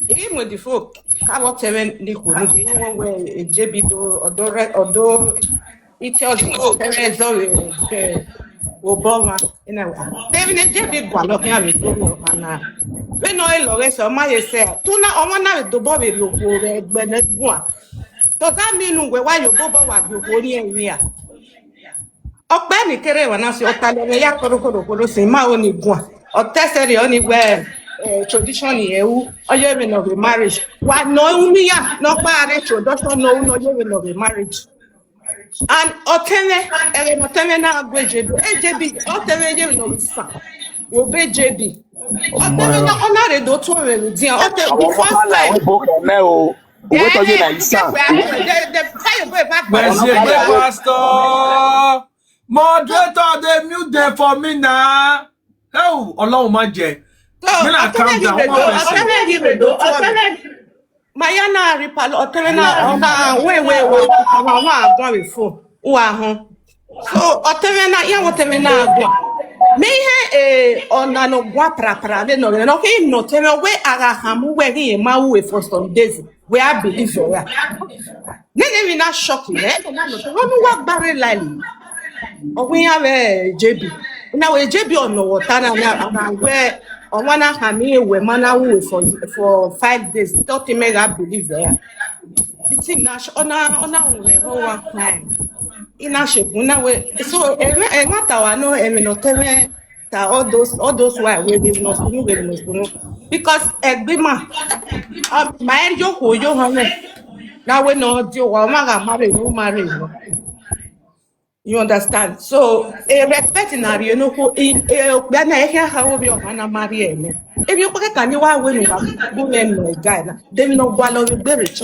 E mwe di fo. Ka wo tebe ni ko ni bi wo we J B do odo re odo ite odo tebe zo we. Wo bo ma. E na wa. Tebe ni J B gwa lo ya we ko lo ma na. We no e lo we so ma ye se. Tu na o ma na we do bo we ri oko re gbe ne gwa. To ga mi nu we wa yo bo bo wa bi oko ni e wi a. Ọpẹ ni kere wa na si ọta lẹ ya koro koro koro si ma o ni gwa. Ọtẹ sẹri ọ ni we tradition ni ewu. Ọyọ ebe na we marriage. Wa no umi ya no pa are tradition no no ọyọ ebe na we marriage. And ọtẹmẹ ere na ọtẹmẹ na gwe J B. E J B ọtẹmẹ ye na we sa. Wo be J B. Ọtẹmẹ na ọna re do to we ni dia. Ọtẹ the first time. Owó tó yé na yìí sàn. The the fire go back. Mercy, pastor. Moderator, dey mute them for me now. Hey, Ọlọ́run má jẹ́. When I calm down, one person. Mayana ripalo ọtẹmẹ na ọna we we we ọna wa agbọn we fo wa hon. So ọtẹmẹ na ya ọtẹmẹ na agbọn. Me ihe eh ọna no gwa pra pra le no no ke no tẹmẹ we aga hamu we ni ma we for some days. We are believe ya. Ne ne we na shock me. Eh no no no wa gbare lali. Ogun ya we J B. Na we J B ọna wọta na na we ọnwa na ha mi we mana we for for five days. Don't think me ga believe ya. The thing na sh- ọna ọna we ho one time. Ina shegun na we so e e mata wa no e mi no tẹmẹ ta all those all those why we we must know we must know because egbima um, my yo ko yo home na we no di wa ma ga marry no marry no. You understand? So a respect in Arienoko in a na e ha wo bi o na marry e. If you pocket ani wa we no go men no guy na. They no go allow you be rich.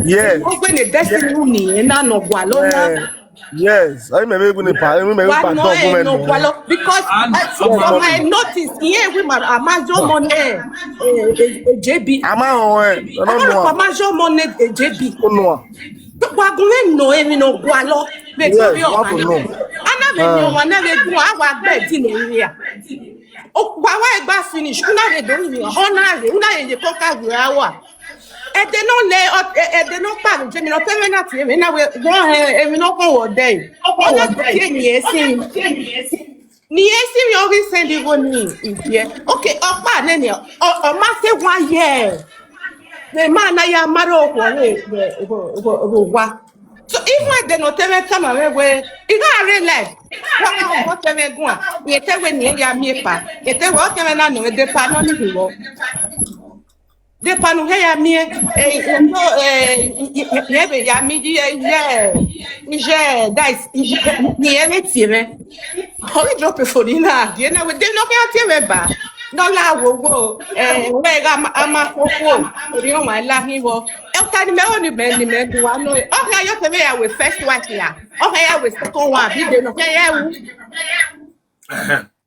Yes. Ogbe ne destiny ni e na no go allow na. Yes. I remember even the pa. I remember Wa pa no don e no women. Gwalo because And as for my notice here we ma amajo money eh eh, eh, J B. A máa hàn ẹ́. Ọ̀nà Ọmọ nù lọ́kọ̀ wá. Amajo money eh, J B. Ó nù wá. Wa gun we no e mi no Gwalo. Be Yes, to be wọ́n o kò nù. Ana me ni wa na we gun awa gbe di ni ria. O wa wa gba finish. Una we do ni. Ona we una ye ko ka we awa. E de no le e de no pa je mi no pe me na ti mi na we go he e mi no ko wo de. Ona ko ke ni e si. Ni e si mi o ri send go ni iye. Okay, opa ne ni o o ma se wa ye. The man na ya maro ko ni go go go wa. So if we de no tebe tama we we. I ga re le. Wa ko tebe gwa. Ye te we ni ya mi pa. Ye te we o tebe na no de pa no ni wo. De pa no he ya mi e. Eh no eh ye be ya mi ye ye. Je guys ni e me ti me. Ho drop e fo ni na. Ye na we de no ke ti me ba. No la wo wo. Eh we ga ama ko ko. Ori o ma la ni wo. E ka ni me o ni me ni me du wa no. O ka yo tebe ya we first wife ya. O ka ya we second one. Bi de no ke ya wu.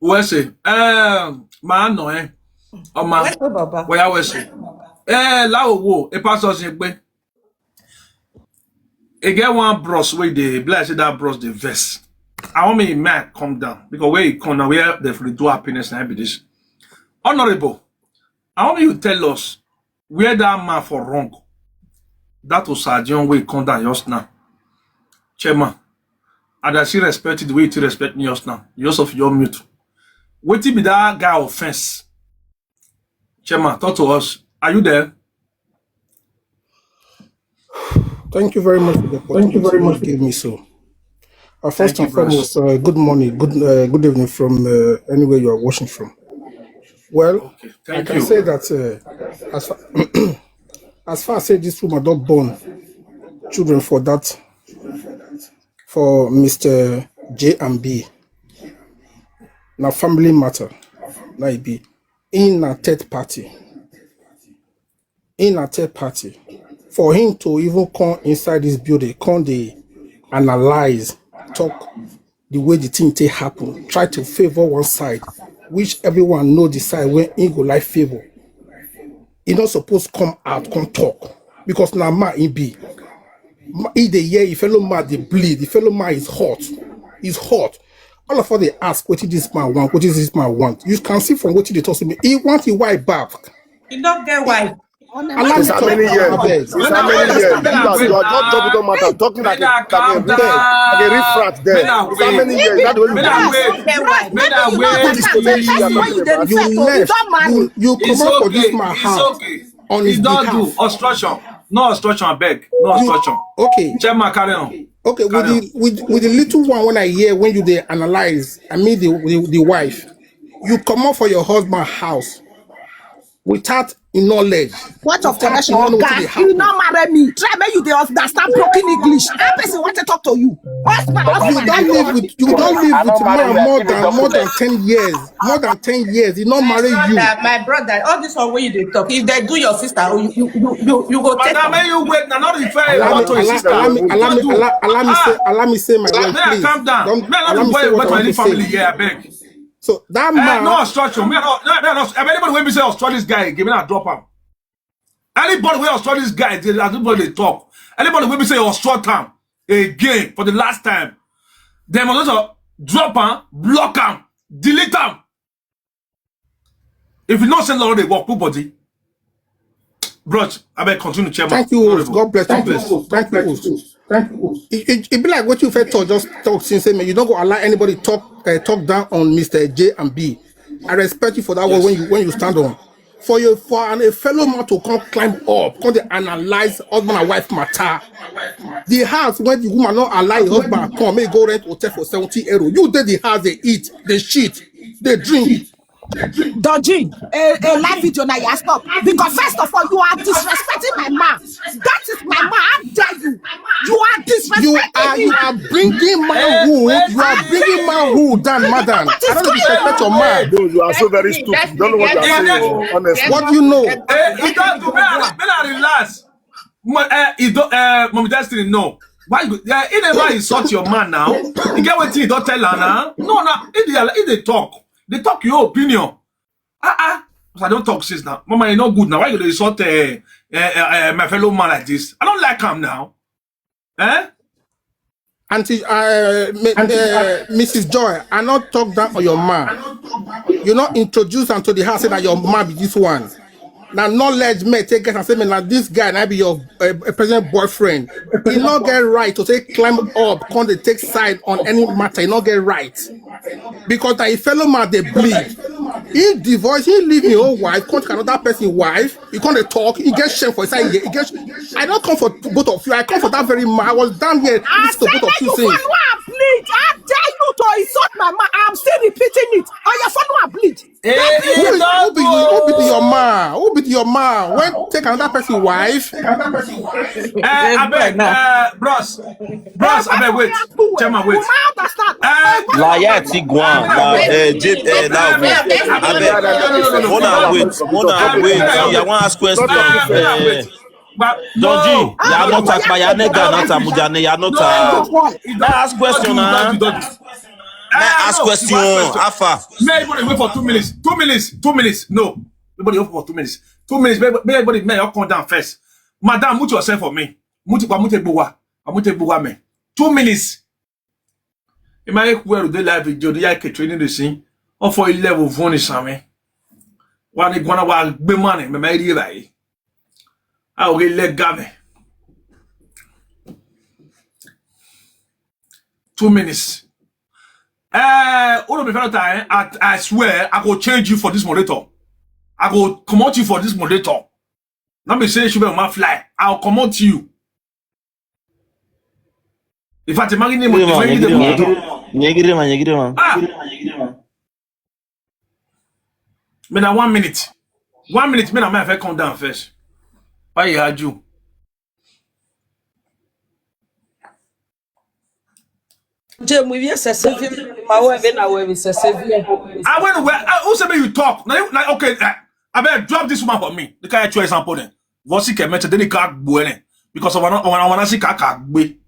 Wọ́n ṣe máa nà ẹ́ ọmọ Wẹ́pẹ́ bàbá. Bóyá wọ́n ṣe ẹ láwòwò ẹ pásọ ṣe pé e get one bros wey dey be like say that bros dey vex. I want me make I come down because where he come now where dem for dey do happiness na be this. Honourable, I want you tell us where that man for wrong. That Osadion wey come down just now. Chairman, and I still respect it the way you still respect me just now. You also feel mute. Wetin be that guy offense? Chairman, talk to us. Are you there? Thank you very much for the opportunity you give me. So, uh, first Thank and you, bros. foremost, uh, good morning, good uh, good evening from uh, anywhere you are watching from. Well, Okay, I thank can you. say that uh, as far as far as say this woman don't born children for that for Mister J and B. Na family matter. Na e be. In a third party. In a third party. For him to even come inside this building, come dey analyze, talk the way the thing take happen, try to favor one side, which everyone know the side wey he go like favor. He not supposed come out, come talk, because na man he be. Ma- He dey hear, the fellow man dey bleed, the fellow man is hot, is hot. All of us dey ask wetin this man want, wetin this man want. You can see from wetin dey talk to me, he want his wife back. You don't get wife. Allow me It's how talk, many years? abeg. It's how many years? You are, you are just jumping on matter, talking like a, like a, like a riff rat there. It's how many years? Is that the way you Make do that it? Wait. Make that wait. Make that wait. This is the way you are talking about. You left, you, you come It's out for this okay. my It's house okay. on his It's not behalf. Do obstruction. No obstruction, beg. No You, obstruction. Okay, Chairman, carry on. Okay, with the with, with the little one when I hear when you dey analyze, I mean the, the, the wife, you come out for your husband house without knowledge. What of Without connection? knowing wetin Oga, dey you happen. no marry me. Try make you dey understand broken English. How person want to talk to you? Husband, You husband. don't live with you don't live with man more than more than ten years. More than ten years, he not marry you. Brother, my brother, all this one wey you dey talk, if they do your sister, you you you you, you go take Madam, am. May you wait. Now, not refer Allow what me, to his allow, sister. allow me, allow me, Don't do. allow, allow me say, Ah, allow me say my may word, I please. Calm down. Don't May I allow not me go say away what with I my want to family say. here, I beg. So that Eh, man, no obstruction. Me, no, no, no, no. If anybody will be say obstruct this guy, give me a drop him. Anybody will obstruct this guy, they, anybody they talk. Anybody will be say obstruct him again for the last time. They must also drop him, block him, delete him. If you know say law dey work, put body. Bros, I beg continue, chairman. Thank you, host. Honorable. God bless you. Thank you, host. Thank you, host. It, it, it be like what you first talk, just talk since, say, man, you don't go allow anybody talk uh, talk down on Mister J and B. I respect you for that one when you when you stand on. For you for an, a fellow man to come climb up, come dey analyze husband and wife matter. The house when the woman not allow her husband come, may go rent hotel for seventy euro. You did the house, they eat, they shit, they drink. Dodging a, a live video now, you stop. Because first of all, you are disrespecting my man. That is my man. How dare you? You are disrespecting You are me. You are bringing manhood. You are bringing manhood down, madam. I don't disrespect your man. No, you are so very stupid. You don't know what you are saying, honestly. What do you know? Eh, it don't do. May I, may I relax? Mo- eh, it don't, eh, Mommy Destiny, no. Why you, eh, he never insult your man now. You get what he don't tell her now? No, no. If they, if they talk, they talk your opinion. Ah, ah. So I don't talk since now. Mama, you no good now. Why you dey insult uh, uh, uh, uh, my fellow man like this? I don't like him now. Eh? Auntie, uh, mi- uh, Missus Joy, I not talk down on your man. You not introduce am to the house, say that your man be this one. Now knowledge may take get and say, man, now this guy now be your uh, present boyfriend. He not get right to say climb up, come they take side on any matter. He not get right because that a fellow man they bleed. He divorce, he leave his own wife, come to another person wife. You come to talk, he get shame for inside here. He get. I don't come for both of you. I come for that very man. I was down here. I Listen to said both of that you you things. Follow and bleed. How dare you to insult my man? I'm still repeating it. Oh, you follow and bleed. Eh, Who, it who don't be do. you? Who be your man? Who be your man? When take another person wife? Eh, I beg, uh, bros. Bros, I beg, wait. Chairman, wait. You might understand. Eh, Laya Tiguan, la, eh, J, eh, la, abeg, hold on, wait, hold on, wait. I wan ask question. Ah, Eh, but Don G, no. ya no talk, but ya nega na ta mujane, ya no talk. No. May I ask question, Don't do, huh? don't do, don't do. May I ask Ah, no, question? you ask question. Alpha. May everybody wait for two minutes. Two minutes. Two minutes. No. Everybody wait for two minutes. Two minutes. May, may everybody may you come down first. Madam, mute yourself for me. Mute, mute Egbuwa. Mute Egbuwa, man. Two minutes. Ẹ máa ń kú ẹrù dé live video ní yàrá kẹtù ní ìrèsí. Wọ́n fọ ilé ẹ̀wò fún ní sàmì. Wọ́n ní gbọ́nà wá gbé mọ́ni, mẹ́mẹ́ rí báyìí. A ò rí ilé gàmì. Two minutes. Eh, all of the fellow time, I, I swear, I go change you for this moderator. I go comot you for this moderator. Not be say, "Shube, ma fly." I'll comot you. In fact, imagine him. Nyegide ma, Imagine nyegide ma, him. nyegide ma, nyegide ma. Ah! Me na one minute. One minute, me na my first come down first. Why you argue? Jay, we hear Sesevim, my wife and I will be Sesevim. I went where I also make you talk. Now, you- now okay, uh, I better drop this woman for me. The kind of choice I'm putting. Vosi can mention then he can't go in because of one one one she can't can't be.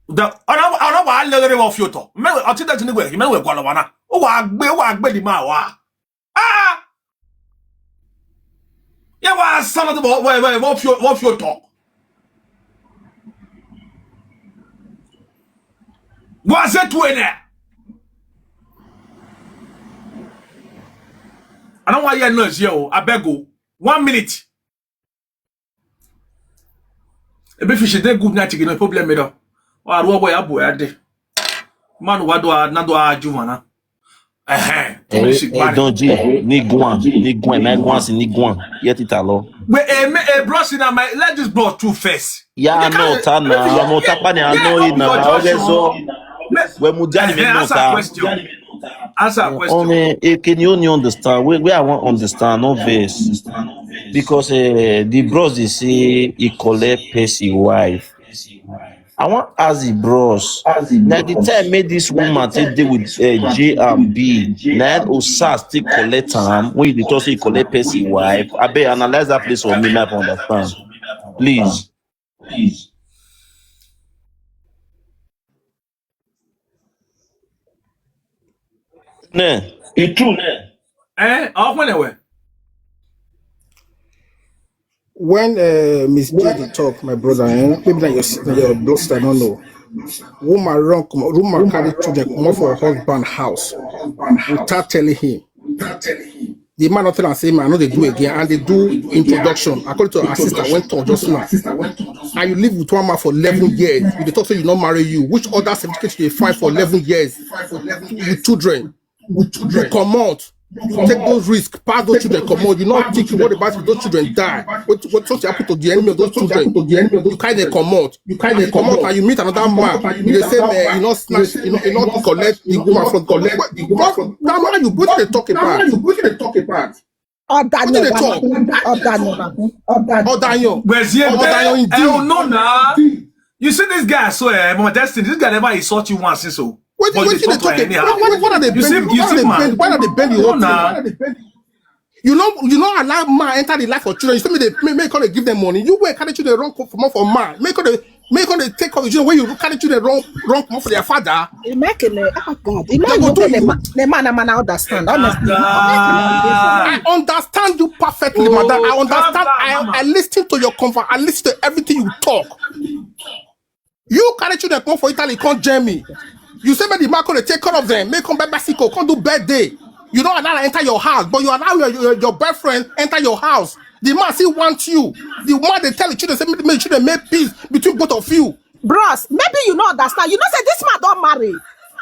The I don't I don't want to let him off your top. Me until that anyway, you may go on. Oh, I be oh I be the man. Wa. Ah. Yeah, wa son of the boy. Wait, wait, what your what your talk? Was it to there? I don't want your noise, yo. I beg you. One minute. Ebe fish dey good na chicken no problem me do. Wa ruo boy abu ya dey. Man wa do na do a juvana. Eh eh. Hey, hey, Don G, ni guan, ni guan, na guan si ni guan. Yet it alo. Wait, eh, me, eh, bro, see now my let this bro too first. Yeah, I know, Tana, I know, Tapani, I know it now. I guess so. When Mujani Eh, eh, know answer a that. Question. Answer a question. Only eh, can you only understand? Where, where I want understand, no verse. Because uh, the bros they say he collect Percy wife. I want ask the bros. Now the time made this woman take deal with uh, J and B. Now Osas take collect time when you talk say he collect Percy wife. I bet analyze that place for me, not understand. Please. Ne. Eh, off when we. When uh, Miss J dey talk, my brother, eh, maybe na your sister, your blood sister, I don't know. Woman run, come, woman carry children come out for her husband house without telling him. The man not tell am say man, I know they do again, and they do introduction. According to her sister, went on just now. And you live with one man for eleven years. You dey talk say you not marry you. Which other certificate you dey find for eleven years with children? You come out. You take those risks, pass those children, come out. You not think what about if those children die? What what something happen to the enemy of those children? You kind of come out. You kind of come out and you meet another man. You dey say man, you not snatch, you not you not collect the woman from collect. What, what, that man you what they talk about? What they talk about? What they Ọ̀dàyàn talk? Ọ̀dàyàn Ọ̀dàyàn. Where's here? Ọ̀dàyàn indeed. Oh no, nah. You see this guy, so eh, Mama Destiny, this guy never insult you once, so. What, But what you you dey talk talk anyhow. What, what, what are they You see, bend? you What are see, they man. bend? Why are they bend the No, whole nah. Thing? You know, you know, allow man enter the life of children. You tell me they make, make all they give them money. You were carry children run for more for man. Make all they make all they take off children when you carry children run run come for their father. Imagine, oh God, They imagine go what do the you. man, the man, the man understand. Honestly, Ah. I understand you perfectly, Oh, madam. I calm understand. down, I, mama. I listen to your conver. I listen to everything you talk. You carry children come for Italy, come Germany. You say make the man come dey take care of them, make come buy bicycle, come do birthday. You don't allow her enter your house, but you allow your, your, your boyfriend enter your house. The man still want you. The man they tell the children say make make children make peace between both of you. Bros, maybe you no understand. You know say this man don marry.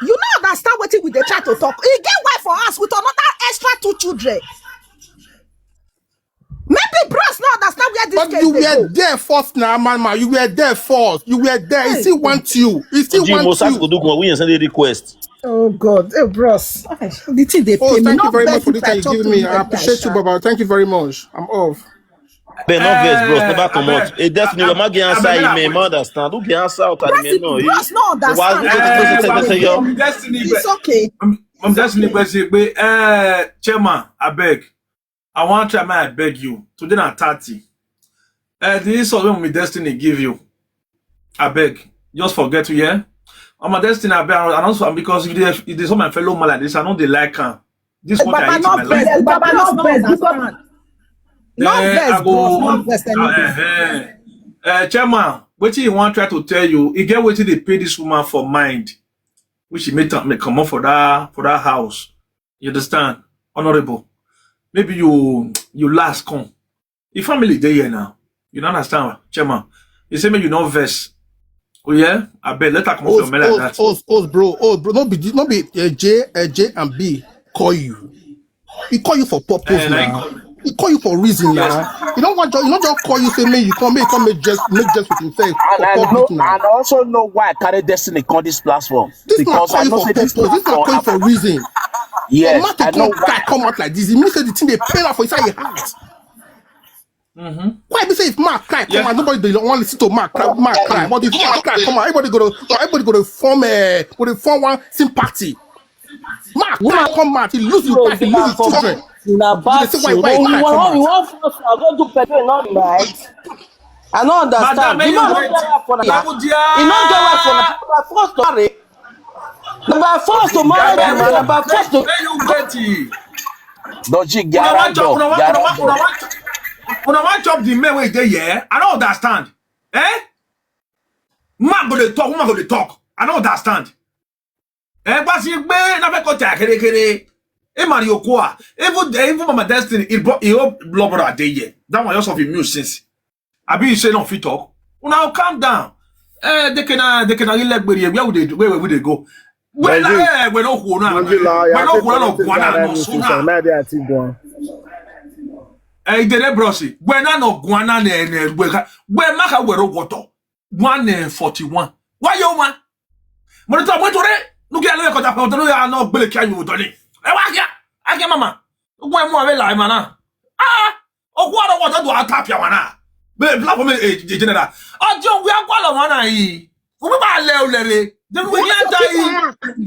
You no understand wetin we dey try to talk. He get wife for house with another extra two children. Maybe bros no understand where this But case you dey were go. There first now, man, man. You were there first. You were there. He Hey. Still want you. He still Jim want Mosas you. go do one. We send a request. Oh God, hey bros, the thing dey Oh, pain me. thank you No very vex much for the if I time you talk give too me. much I like appreciate that, you, sha. Baba. Thank you very much. I'm off. But no verse, bros. Never come out. Hey, Destiny, we might get answer abeg, email. abeg. Man understand. Who can answer out That's email? it. No, you. Bros no Why understand. you go to Eh, say wa- say your um, Destiny, It's okay. um, um, Destiny, but say, but, eh, Chairman, I beg. I want to try my I beg you. Today na thirty. Eh, the insult when my Destiny give you. I beg. Just forget to hear. I'm a Destiny, I beg. I don't because if they if they saw my fellow man like this, I know they like her. This is what I Baba hate in no my life. vex. Baba no vex. Because no Eh, vex, I go- bros, no vex Ah, anything. eh, eh. Eh, Chairman, wetin you want try to tell you? You get wetin they pay this woman for mind, which she make am make come up for that for that house. You understand, Honorable? Maybe you you last come. Your family dey here now. You don't understand, Chairman. You say me you no vex. Oh yeah, I bet let her come up Oh, for me like oh, that. Oh, oh, bro, oh, bro, no be, no be uh, J, uh, J and B call you. He call you for purpose Eh, now. like- He call you for reason now. You don't want, you don't just call you say me you come, me you come make just make just with himself And for I know, public now. and I also know why I carry Destiny on this platform. This man Because call I you know for say purpose. this This man man call you for reason. Yes, For I man know to come, why. Come out like this. He means that the thing they pay out for inside your heart. Why be say if man cry come out, nobody dey wan listen to man cry, man cry. But if man cry come out, everybody go to, everybody go to form, uh, go to form one sympathy. Man cry come out, he lose his wife, he lose his children. Na bad thing. You wan, you wan force am go do petrol, not right. I no understand. The man no get right for that. He no get right for that. By force to marry. Na by force to marry the man. Na by force to. Doji, get around dog. Una wan chop the men wey dey here? I no understand. Eh? Man go dey talk, woman go dey talk. I no understand. Eh, gbasi gbe na fe ko ta kere kere. E mari okwa. Even, even Mama Destiny, e bro, e o blow brother dey here. That one just of immune since. Abi you say no fit talk? Una calm down. Eh, they can, they can really like where we dey, where we dey go. Where na, eh, where no go na. Where no go na, no go na, no so na. Eh, ide ne brosi. Where na no go na ne ne where ka, where maka where water. One forty-one. Why you man? Mo ní tó àwọn ètò rẹ̀, lókè àlọ́ ẹ̀kọ́ tàbí ọ̀tọ̀ lórí àná gbélé kí ayò ọ̀tọ̀ ni. Ẹ wá kíá, á kíá màmá. Ogun ẹ̀ mú àwẹ̀ là ẹ̀ màná. Ah, ogun ọ̀rọ̀ wọ̀tọ̀ tó àtà fi àwọn náà. Bẹ́ẹ̀ bí lápò mi ẹ̀ jẹ́ jẹ́nẹ̀rà. Ọjọ́ òwe agbọ́lọ̀ wọn náà yìí. Òwe máa lẹ olè rẹ̀. Dẹ́nu wẹ̀ ní ata yìí.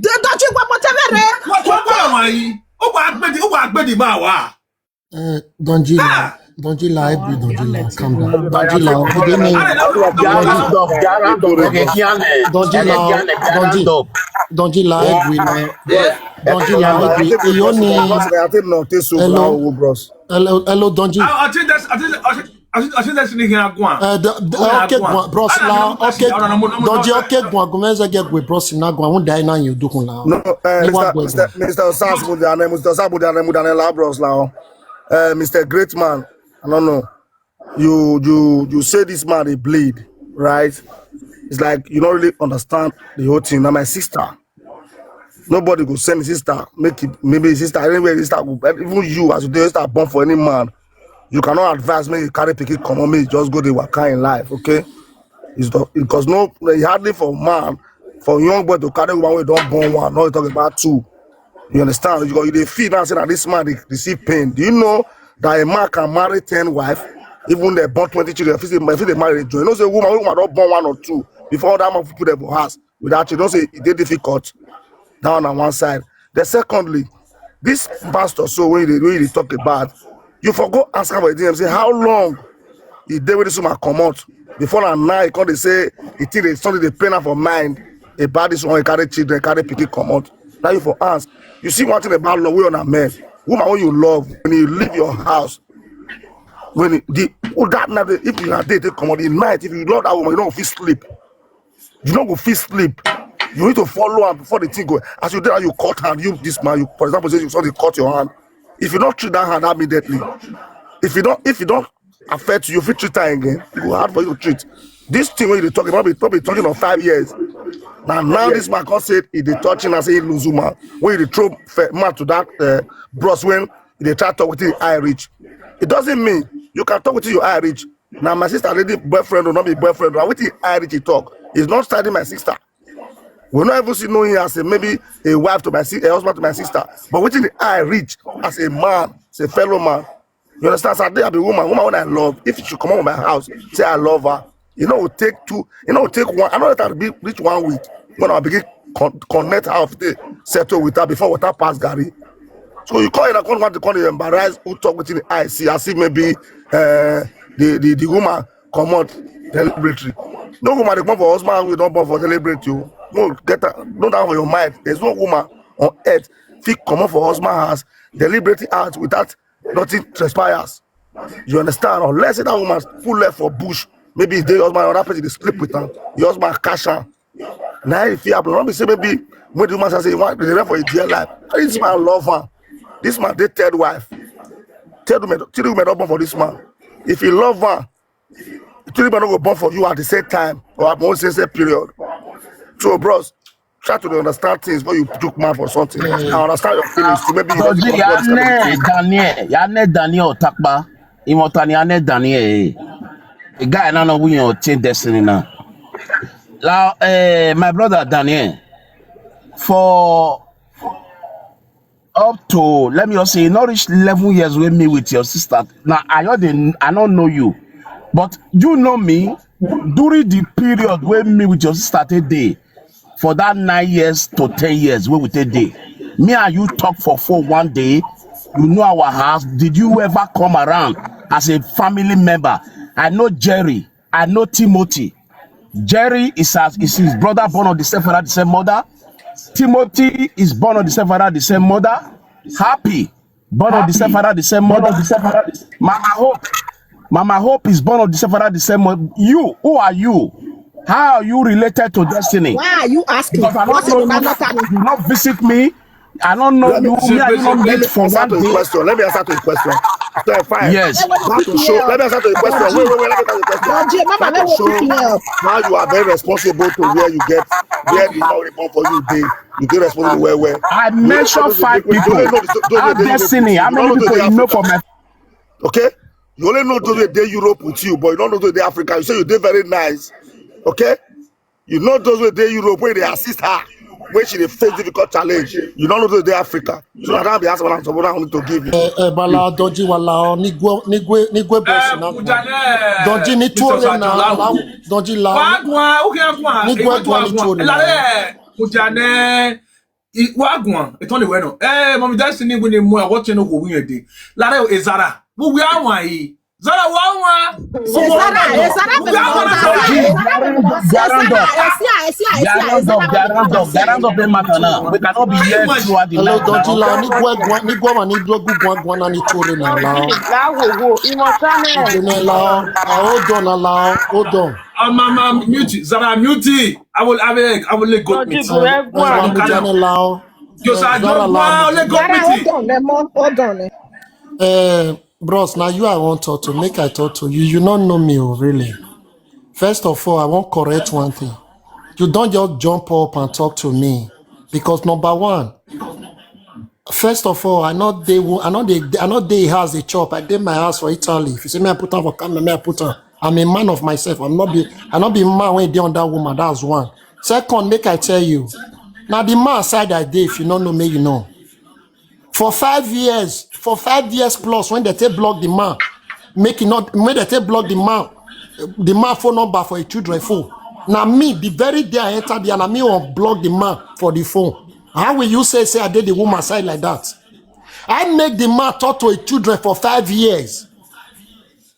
Dọ́jú gbogbo tẹ́lẹ̀ rẹ̀. Wọ́n tó gbọ́lọ̀ wọn yìí. Ó wà á gbẹ́dì, ó wà á gbẹ́dì máa wà. Uh, Donjila, Donjila, I agree, Donjila, calm down. Donjila, good evening. Donjila, Donjila, Donjila, I agree, man. Donjila, I agree. Iyoni. Hello, hello, hello, Donji. I think that's, I think, I think, I think that's in here. Uh, the, the, okay, bros, la, okay, Donji, okay, Gwa, Gomez, get Gwe, bros, na Gwa, won't die now, you do la. No, uh, Mister Mister Mister Osas, Mudane, Mister Osas, Mudane, Mudane, la, bros, la. Uh, Mister Great Man, I don't know. You you you say this man dey bleed, right? It's like you don't really understand the whole thing. Now my sister, nobody go send his sister make it. Maybe his sister anywhere his sister go. Even you as you dey sister born for any man, you cannot advise me you carry pikin comot me just go dey waka in life, okay? It's the, because no, e hardly for man, for young boy to carry one wey don born one. No, you talk about two. You understand? You go, you dey feel now say na this man dey receive pain. Do you know that a man can marry ten wife, even they born twenty children, if they, if they marry join? You know say woman, woman don born one or two before that man put them for house with that children. You know say e dey difficult. Down on one side. The secondly, this pastor so when they when they talk about, you for go ask am for D M say how long e dey wey this woman comot before na now e come dey say e think dey something dey pain am for mind about this one wey carry children carry pikin comot. Now you for ask. You see one thing about love wey una men, woman wey you love, when you leave your house, when e- the that night if you na dey take comot the night, if you love that woman you no go fit sleep. You no go fit sleep. You need to follow am before the thing go. As you dey, you cut hand. You this man, you for example say you somebody cut your hand. If you don't treat that hand immediately, if you don't if you don't affect you, if you treat her again, it go hard for you to treat. This thing wey you dey talk about, be probably talking of five years. Now now this man come say he dey touching and say he lose woman. When you dey throw fe- man to that uh, bros when you dey try talk with him eye reach, it doesn't mean you can talk with your eye reach. Now my sister already boyfriend or not be boyfriend. Now wetin I reach he talk. He's not studying my sister. We not even see knowing as a maybe a wife to my sister, a husband to my sister. But wetin I reach as a man, as a fellow man. You understand? So I dey be woman, woman when I love. If she come out of my house, say I love her. You know, take two. You know, take one. I know that I be reach one week when I begin con- connect her, after settle with her before water pass Gary. So you call it, I can't want to call it embarrass who talk within the eye. See, I see maybe uh, the, the the woman come out deliberately. No woman they come for husband we don't born for deliberate you. No get her, no down for your mind. There's no woman on earth fit come out for husband house deliberately out without nothing transpires. You understand? Unless that woman full left for bush, maybe the husband or that person they sleep with her. Your husband cash her. Now if you have not be say maybe when the woman say he want the rest for his dear life. This man love her. This man dey third wife. Third woman, three women don born for this man. If you love her, three women no go born for you at the same time or at one same same period. So bros, try to dey understand things when you look man for something. I understand your feelings too. Maybe you don't Doji, think about this kind of Yane thing. Daniel, Yane Daniel Otakpa, Imotani Yane Daniel, eh. The guy na no win your change destiny now. Now, eh, my brother Daniel, for up to, let me just say, not reach eleven years with me with your sister. Now I don't, I don't know you, but you know me. During the period with me with your sister today, for that nine years to ten years, we will take day. Me and you talk for phone one day. You know our house. Did you ever come around as a family member? I know Jerry. I know Timothy. Jerry is, as, is his brother born of the same father, the same mother. Timothy is born of the same father, the same mother. Happy, born of the same father, the same mother. Mama Hope, Mama Hope is born of the same father, the same mother. You, who are you? How are you related to Destiny? Why are you asking? Because I don't know you. You not visit me. I don't know you. Me and you not meet for one day. Let me answer to the question. Let me answer to the question. Fine. Yes. Back to show. Let me answer to the question. Wait, wait, wait. Let me answer the question. Don't you, Mama, Back to let me show pick you up. How you are very responsible to where you get, where the money born for you dey. You dey responsible well, well. I mention five people. Have Destiny. How many people you know for my? Okay. You only know those wey dey Europe with you, but you don't know those wey dey Africa. You say you dey very nice. Okay. You know those wey dey Europe wey dey assist her when she dey face difficult challenge. You don't know those wey dey Africa. So I can't be asking what I'm supposed to give you. Ẹ ẹ bala dọjí wa la ọ nígbó nígbó nígbó bẹ̀sì náà. Dọjí ní túwó lè nà á dọjí la. Wagwan, okay, wagwan. Nígbó ẹ̀gbọ́n ní túwó lè nà á. Kujane, wagwan. It's only well. Eh, Mommy Destiny, we need more. What you know, we need. Lare Ezara. Who we are one. Zara one. Ezara, Ezara, Garandop, Garandop, Garandop, matter now. We cannot be here throughout the Hello, night. Dọjí la nígbó ẹ̀gbọ́n nígbó ẹ̀gbọ́n ní dọ́gùn gbọ́n gbọ́n náà ní túwó lè nà á. Láwòwò ìmọ̀ channel. Ìjọba la ọ, hold on la ọ, hold on. Mama Muti, Zara Muti. I will, I will, I will let go. Dọjí bu ẹ̀gbọ́n. Ìjọba la ọ. Josa Jogba, only go Yàrá meeting. Hold on, ẹ mọ́, hold on. Eh, bros, now you I want talk to, make I talk to you. You not know me, oh, really. First of all, I want correct one thing. You don't just jump up and talk to me because number one, first of all, I not dey, wo- I not dey, I not dey house dey chop. I dey my house for Italy. If you see me, I put on for camera, me I put on. I'm a man of myself. I'm not be, I not be man when dey on that woman. That's one. Second, make I tell you. Now the man side I dey. If you not know me, you know. For five years, for five years plus, when they take block the man, make it not when they take block the man, the man phone number for a children phone. Now me, the very day I enter there, now me unblock the man for the phone. How will you say say I did the woman side like that? I make the man talk to a children for five years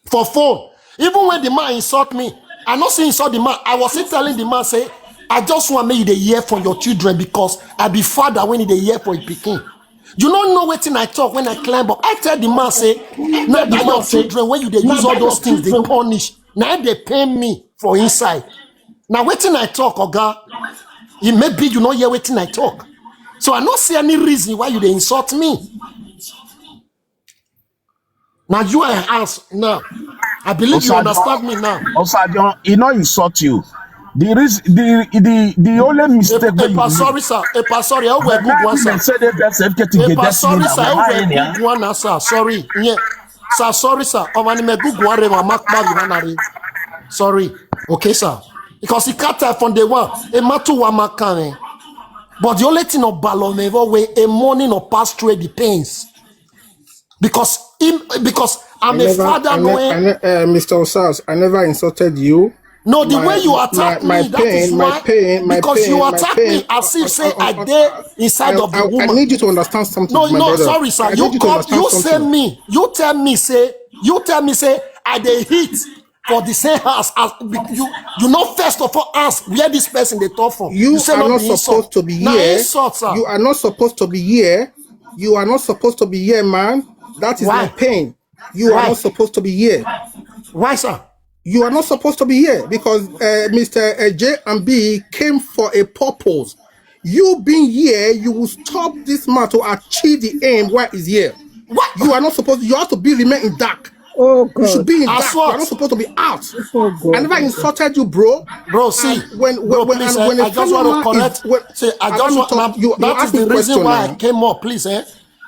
for phone. Even when the man insult me, I not say insult the man. I was still telling the man say, I just want me you dey hear from your children because I be father when they hear for a pikin. You don't know wetin I talk when I climb up. I tell the man say, now the your children when you dey use all those things they punish. Now they pay me for inside. Now wetin I talk, oga. It may be you not hear wetin I talk. So I not see any reason why you dey insult me. Now you I ask now. I believe you Osajo- understand me now. Osajo, he not insult you. The reason, the the the only mistake wey you Epa, make. sorry, sir. Epa, sorry. I will But good now one, they sir. Say they best F K T get Epa, this sorry, name sir. now. I Why will any, ah? good one, sir. Sorry. Yeah. Sir, sorry, sir. Ọmọ ni me good one. Re, ma, ma, ma, ma, ma, re. Sorry. Okay, sir. Because he can't tell from day one. A matter one man can. But the only thing of Balomeva way a morning or pass through the pains. Because him, because I'm I a never, father, I, no, ne- eh? I ne- uh, Mister Osas, I never insulted you. No, the My- way you attack my- my me, that pain, is my why, pain, my because pain, you my attack pain. me as if say I- I, I- dey inside I, of the I, I woman. Need you to understand something, No, my no, brother. sorry, sir. I You need you to come, understand you say something. Me, you tell me say, you tell me say, I dey hit for the same house as you. You know, first of all, ask where this person they talk from. You say are no not be insult. Supposed to be Na here. Insult, sir. You are not supposed to be here. You are not supposed to be here, man. That is Why? My pain. You Why? Are not supposed to be here. Why, sir? You are not supposed to be here because uh, Mister Uh, J and B came for a purpose. You being here, you will stop this man to achieve the aim why he's here. What? You are not supposed. You have to be remain in dark. Oh You should God. Be in As dark. You what? Are not supposed to be out. Oh God. I never insulted you, bro. Bro, see, And when, bro, when, please, and eh, when a I just fellow want to man correct. Is, when, See, I I just want want to my, talk- you, you that ask is me the reason question why I now. Came up, please, eh?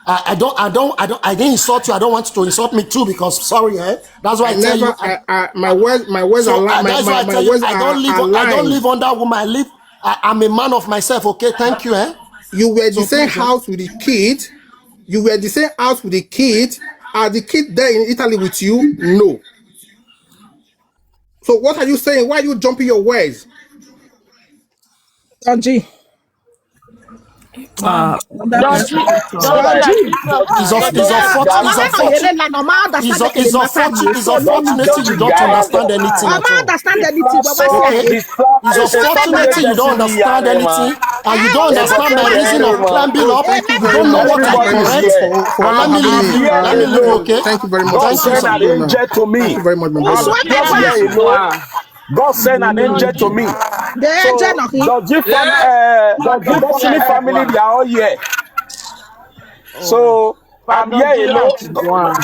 I, I don't, I don't, I don't, I didn't insult you. I don't want you to insult me too because sorry, eh? That's why I, I tell never, you. I, I, I, my words, my words so are I, aligned. My, that's my, why I my tell you. Words I are, don't live. Are I don't aligned. Live under woman. I live. I, I'm a man of myself. Okay, thank you, eh? You were the So same please, eh? House with the kid. You were the same house with the kid. Are the kid there in Italy with you? No. So what are you saying? Why are you jumping your words? Don G. Uh, Don't you, don't it's of it's of it's of it's of it's of it's unfortunate you don't understand anything at all. Understand anything, but Okay. It's unfortunate you don't understand anything, and you don't understand the reason of climbing up. You don't know what is correct. But let me leave you. Let me leave you, okay? Thank you very much. God Thank you, send an sir. angel to me. Thank you very much, my I'm brother. here alone. God send an angel to me. The angel of him. Doji fam- uh, Doji family, they are all here. So I'm here alone.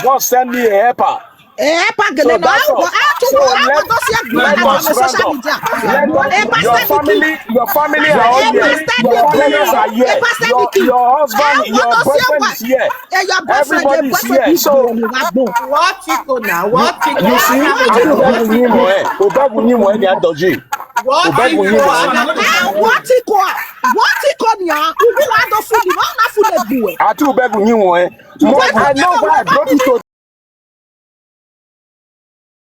God send me a helper. Eh, helper gele So na. that's How go all. how to So go how let go see a let group on us round social up. media? Let Helper your send the family, kid. your family are all here. Helper send Your the kid. parents are here. Helper Your send the kid. your husband, How your go see a boyfriend wife? is here. Eh, your boyfriend, Everybody your is here. boyfriend is So here. Wagbo. What you go now? What you go? You see, I don't beg you more. Eh? Obeg you more, eh? They are Doji. What Obeg you you go? more. Ah, what you call? What you call me? Ah, who are the food? What na food dey do? I too beg you more. Eh? But I know why I brought it to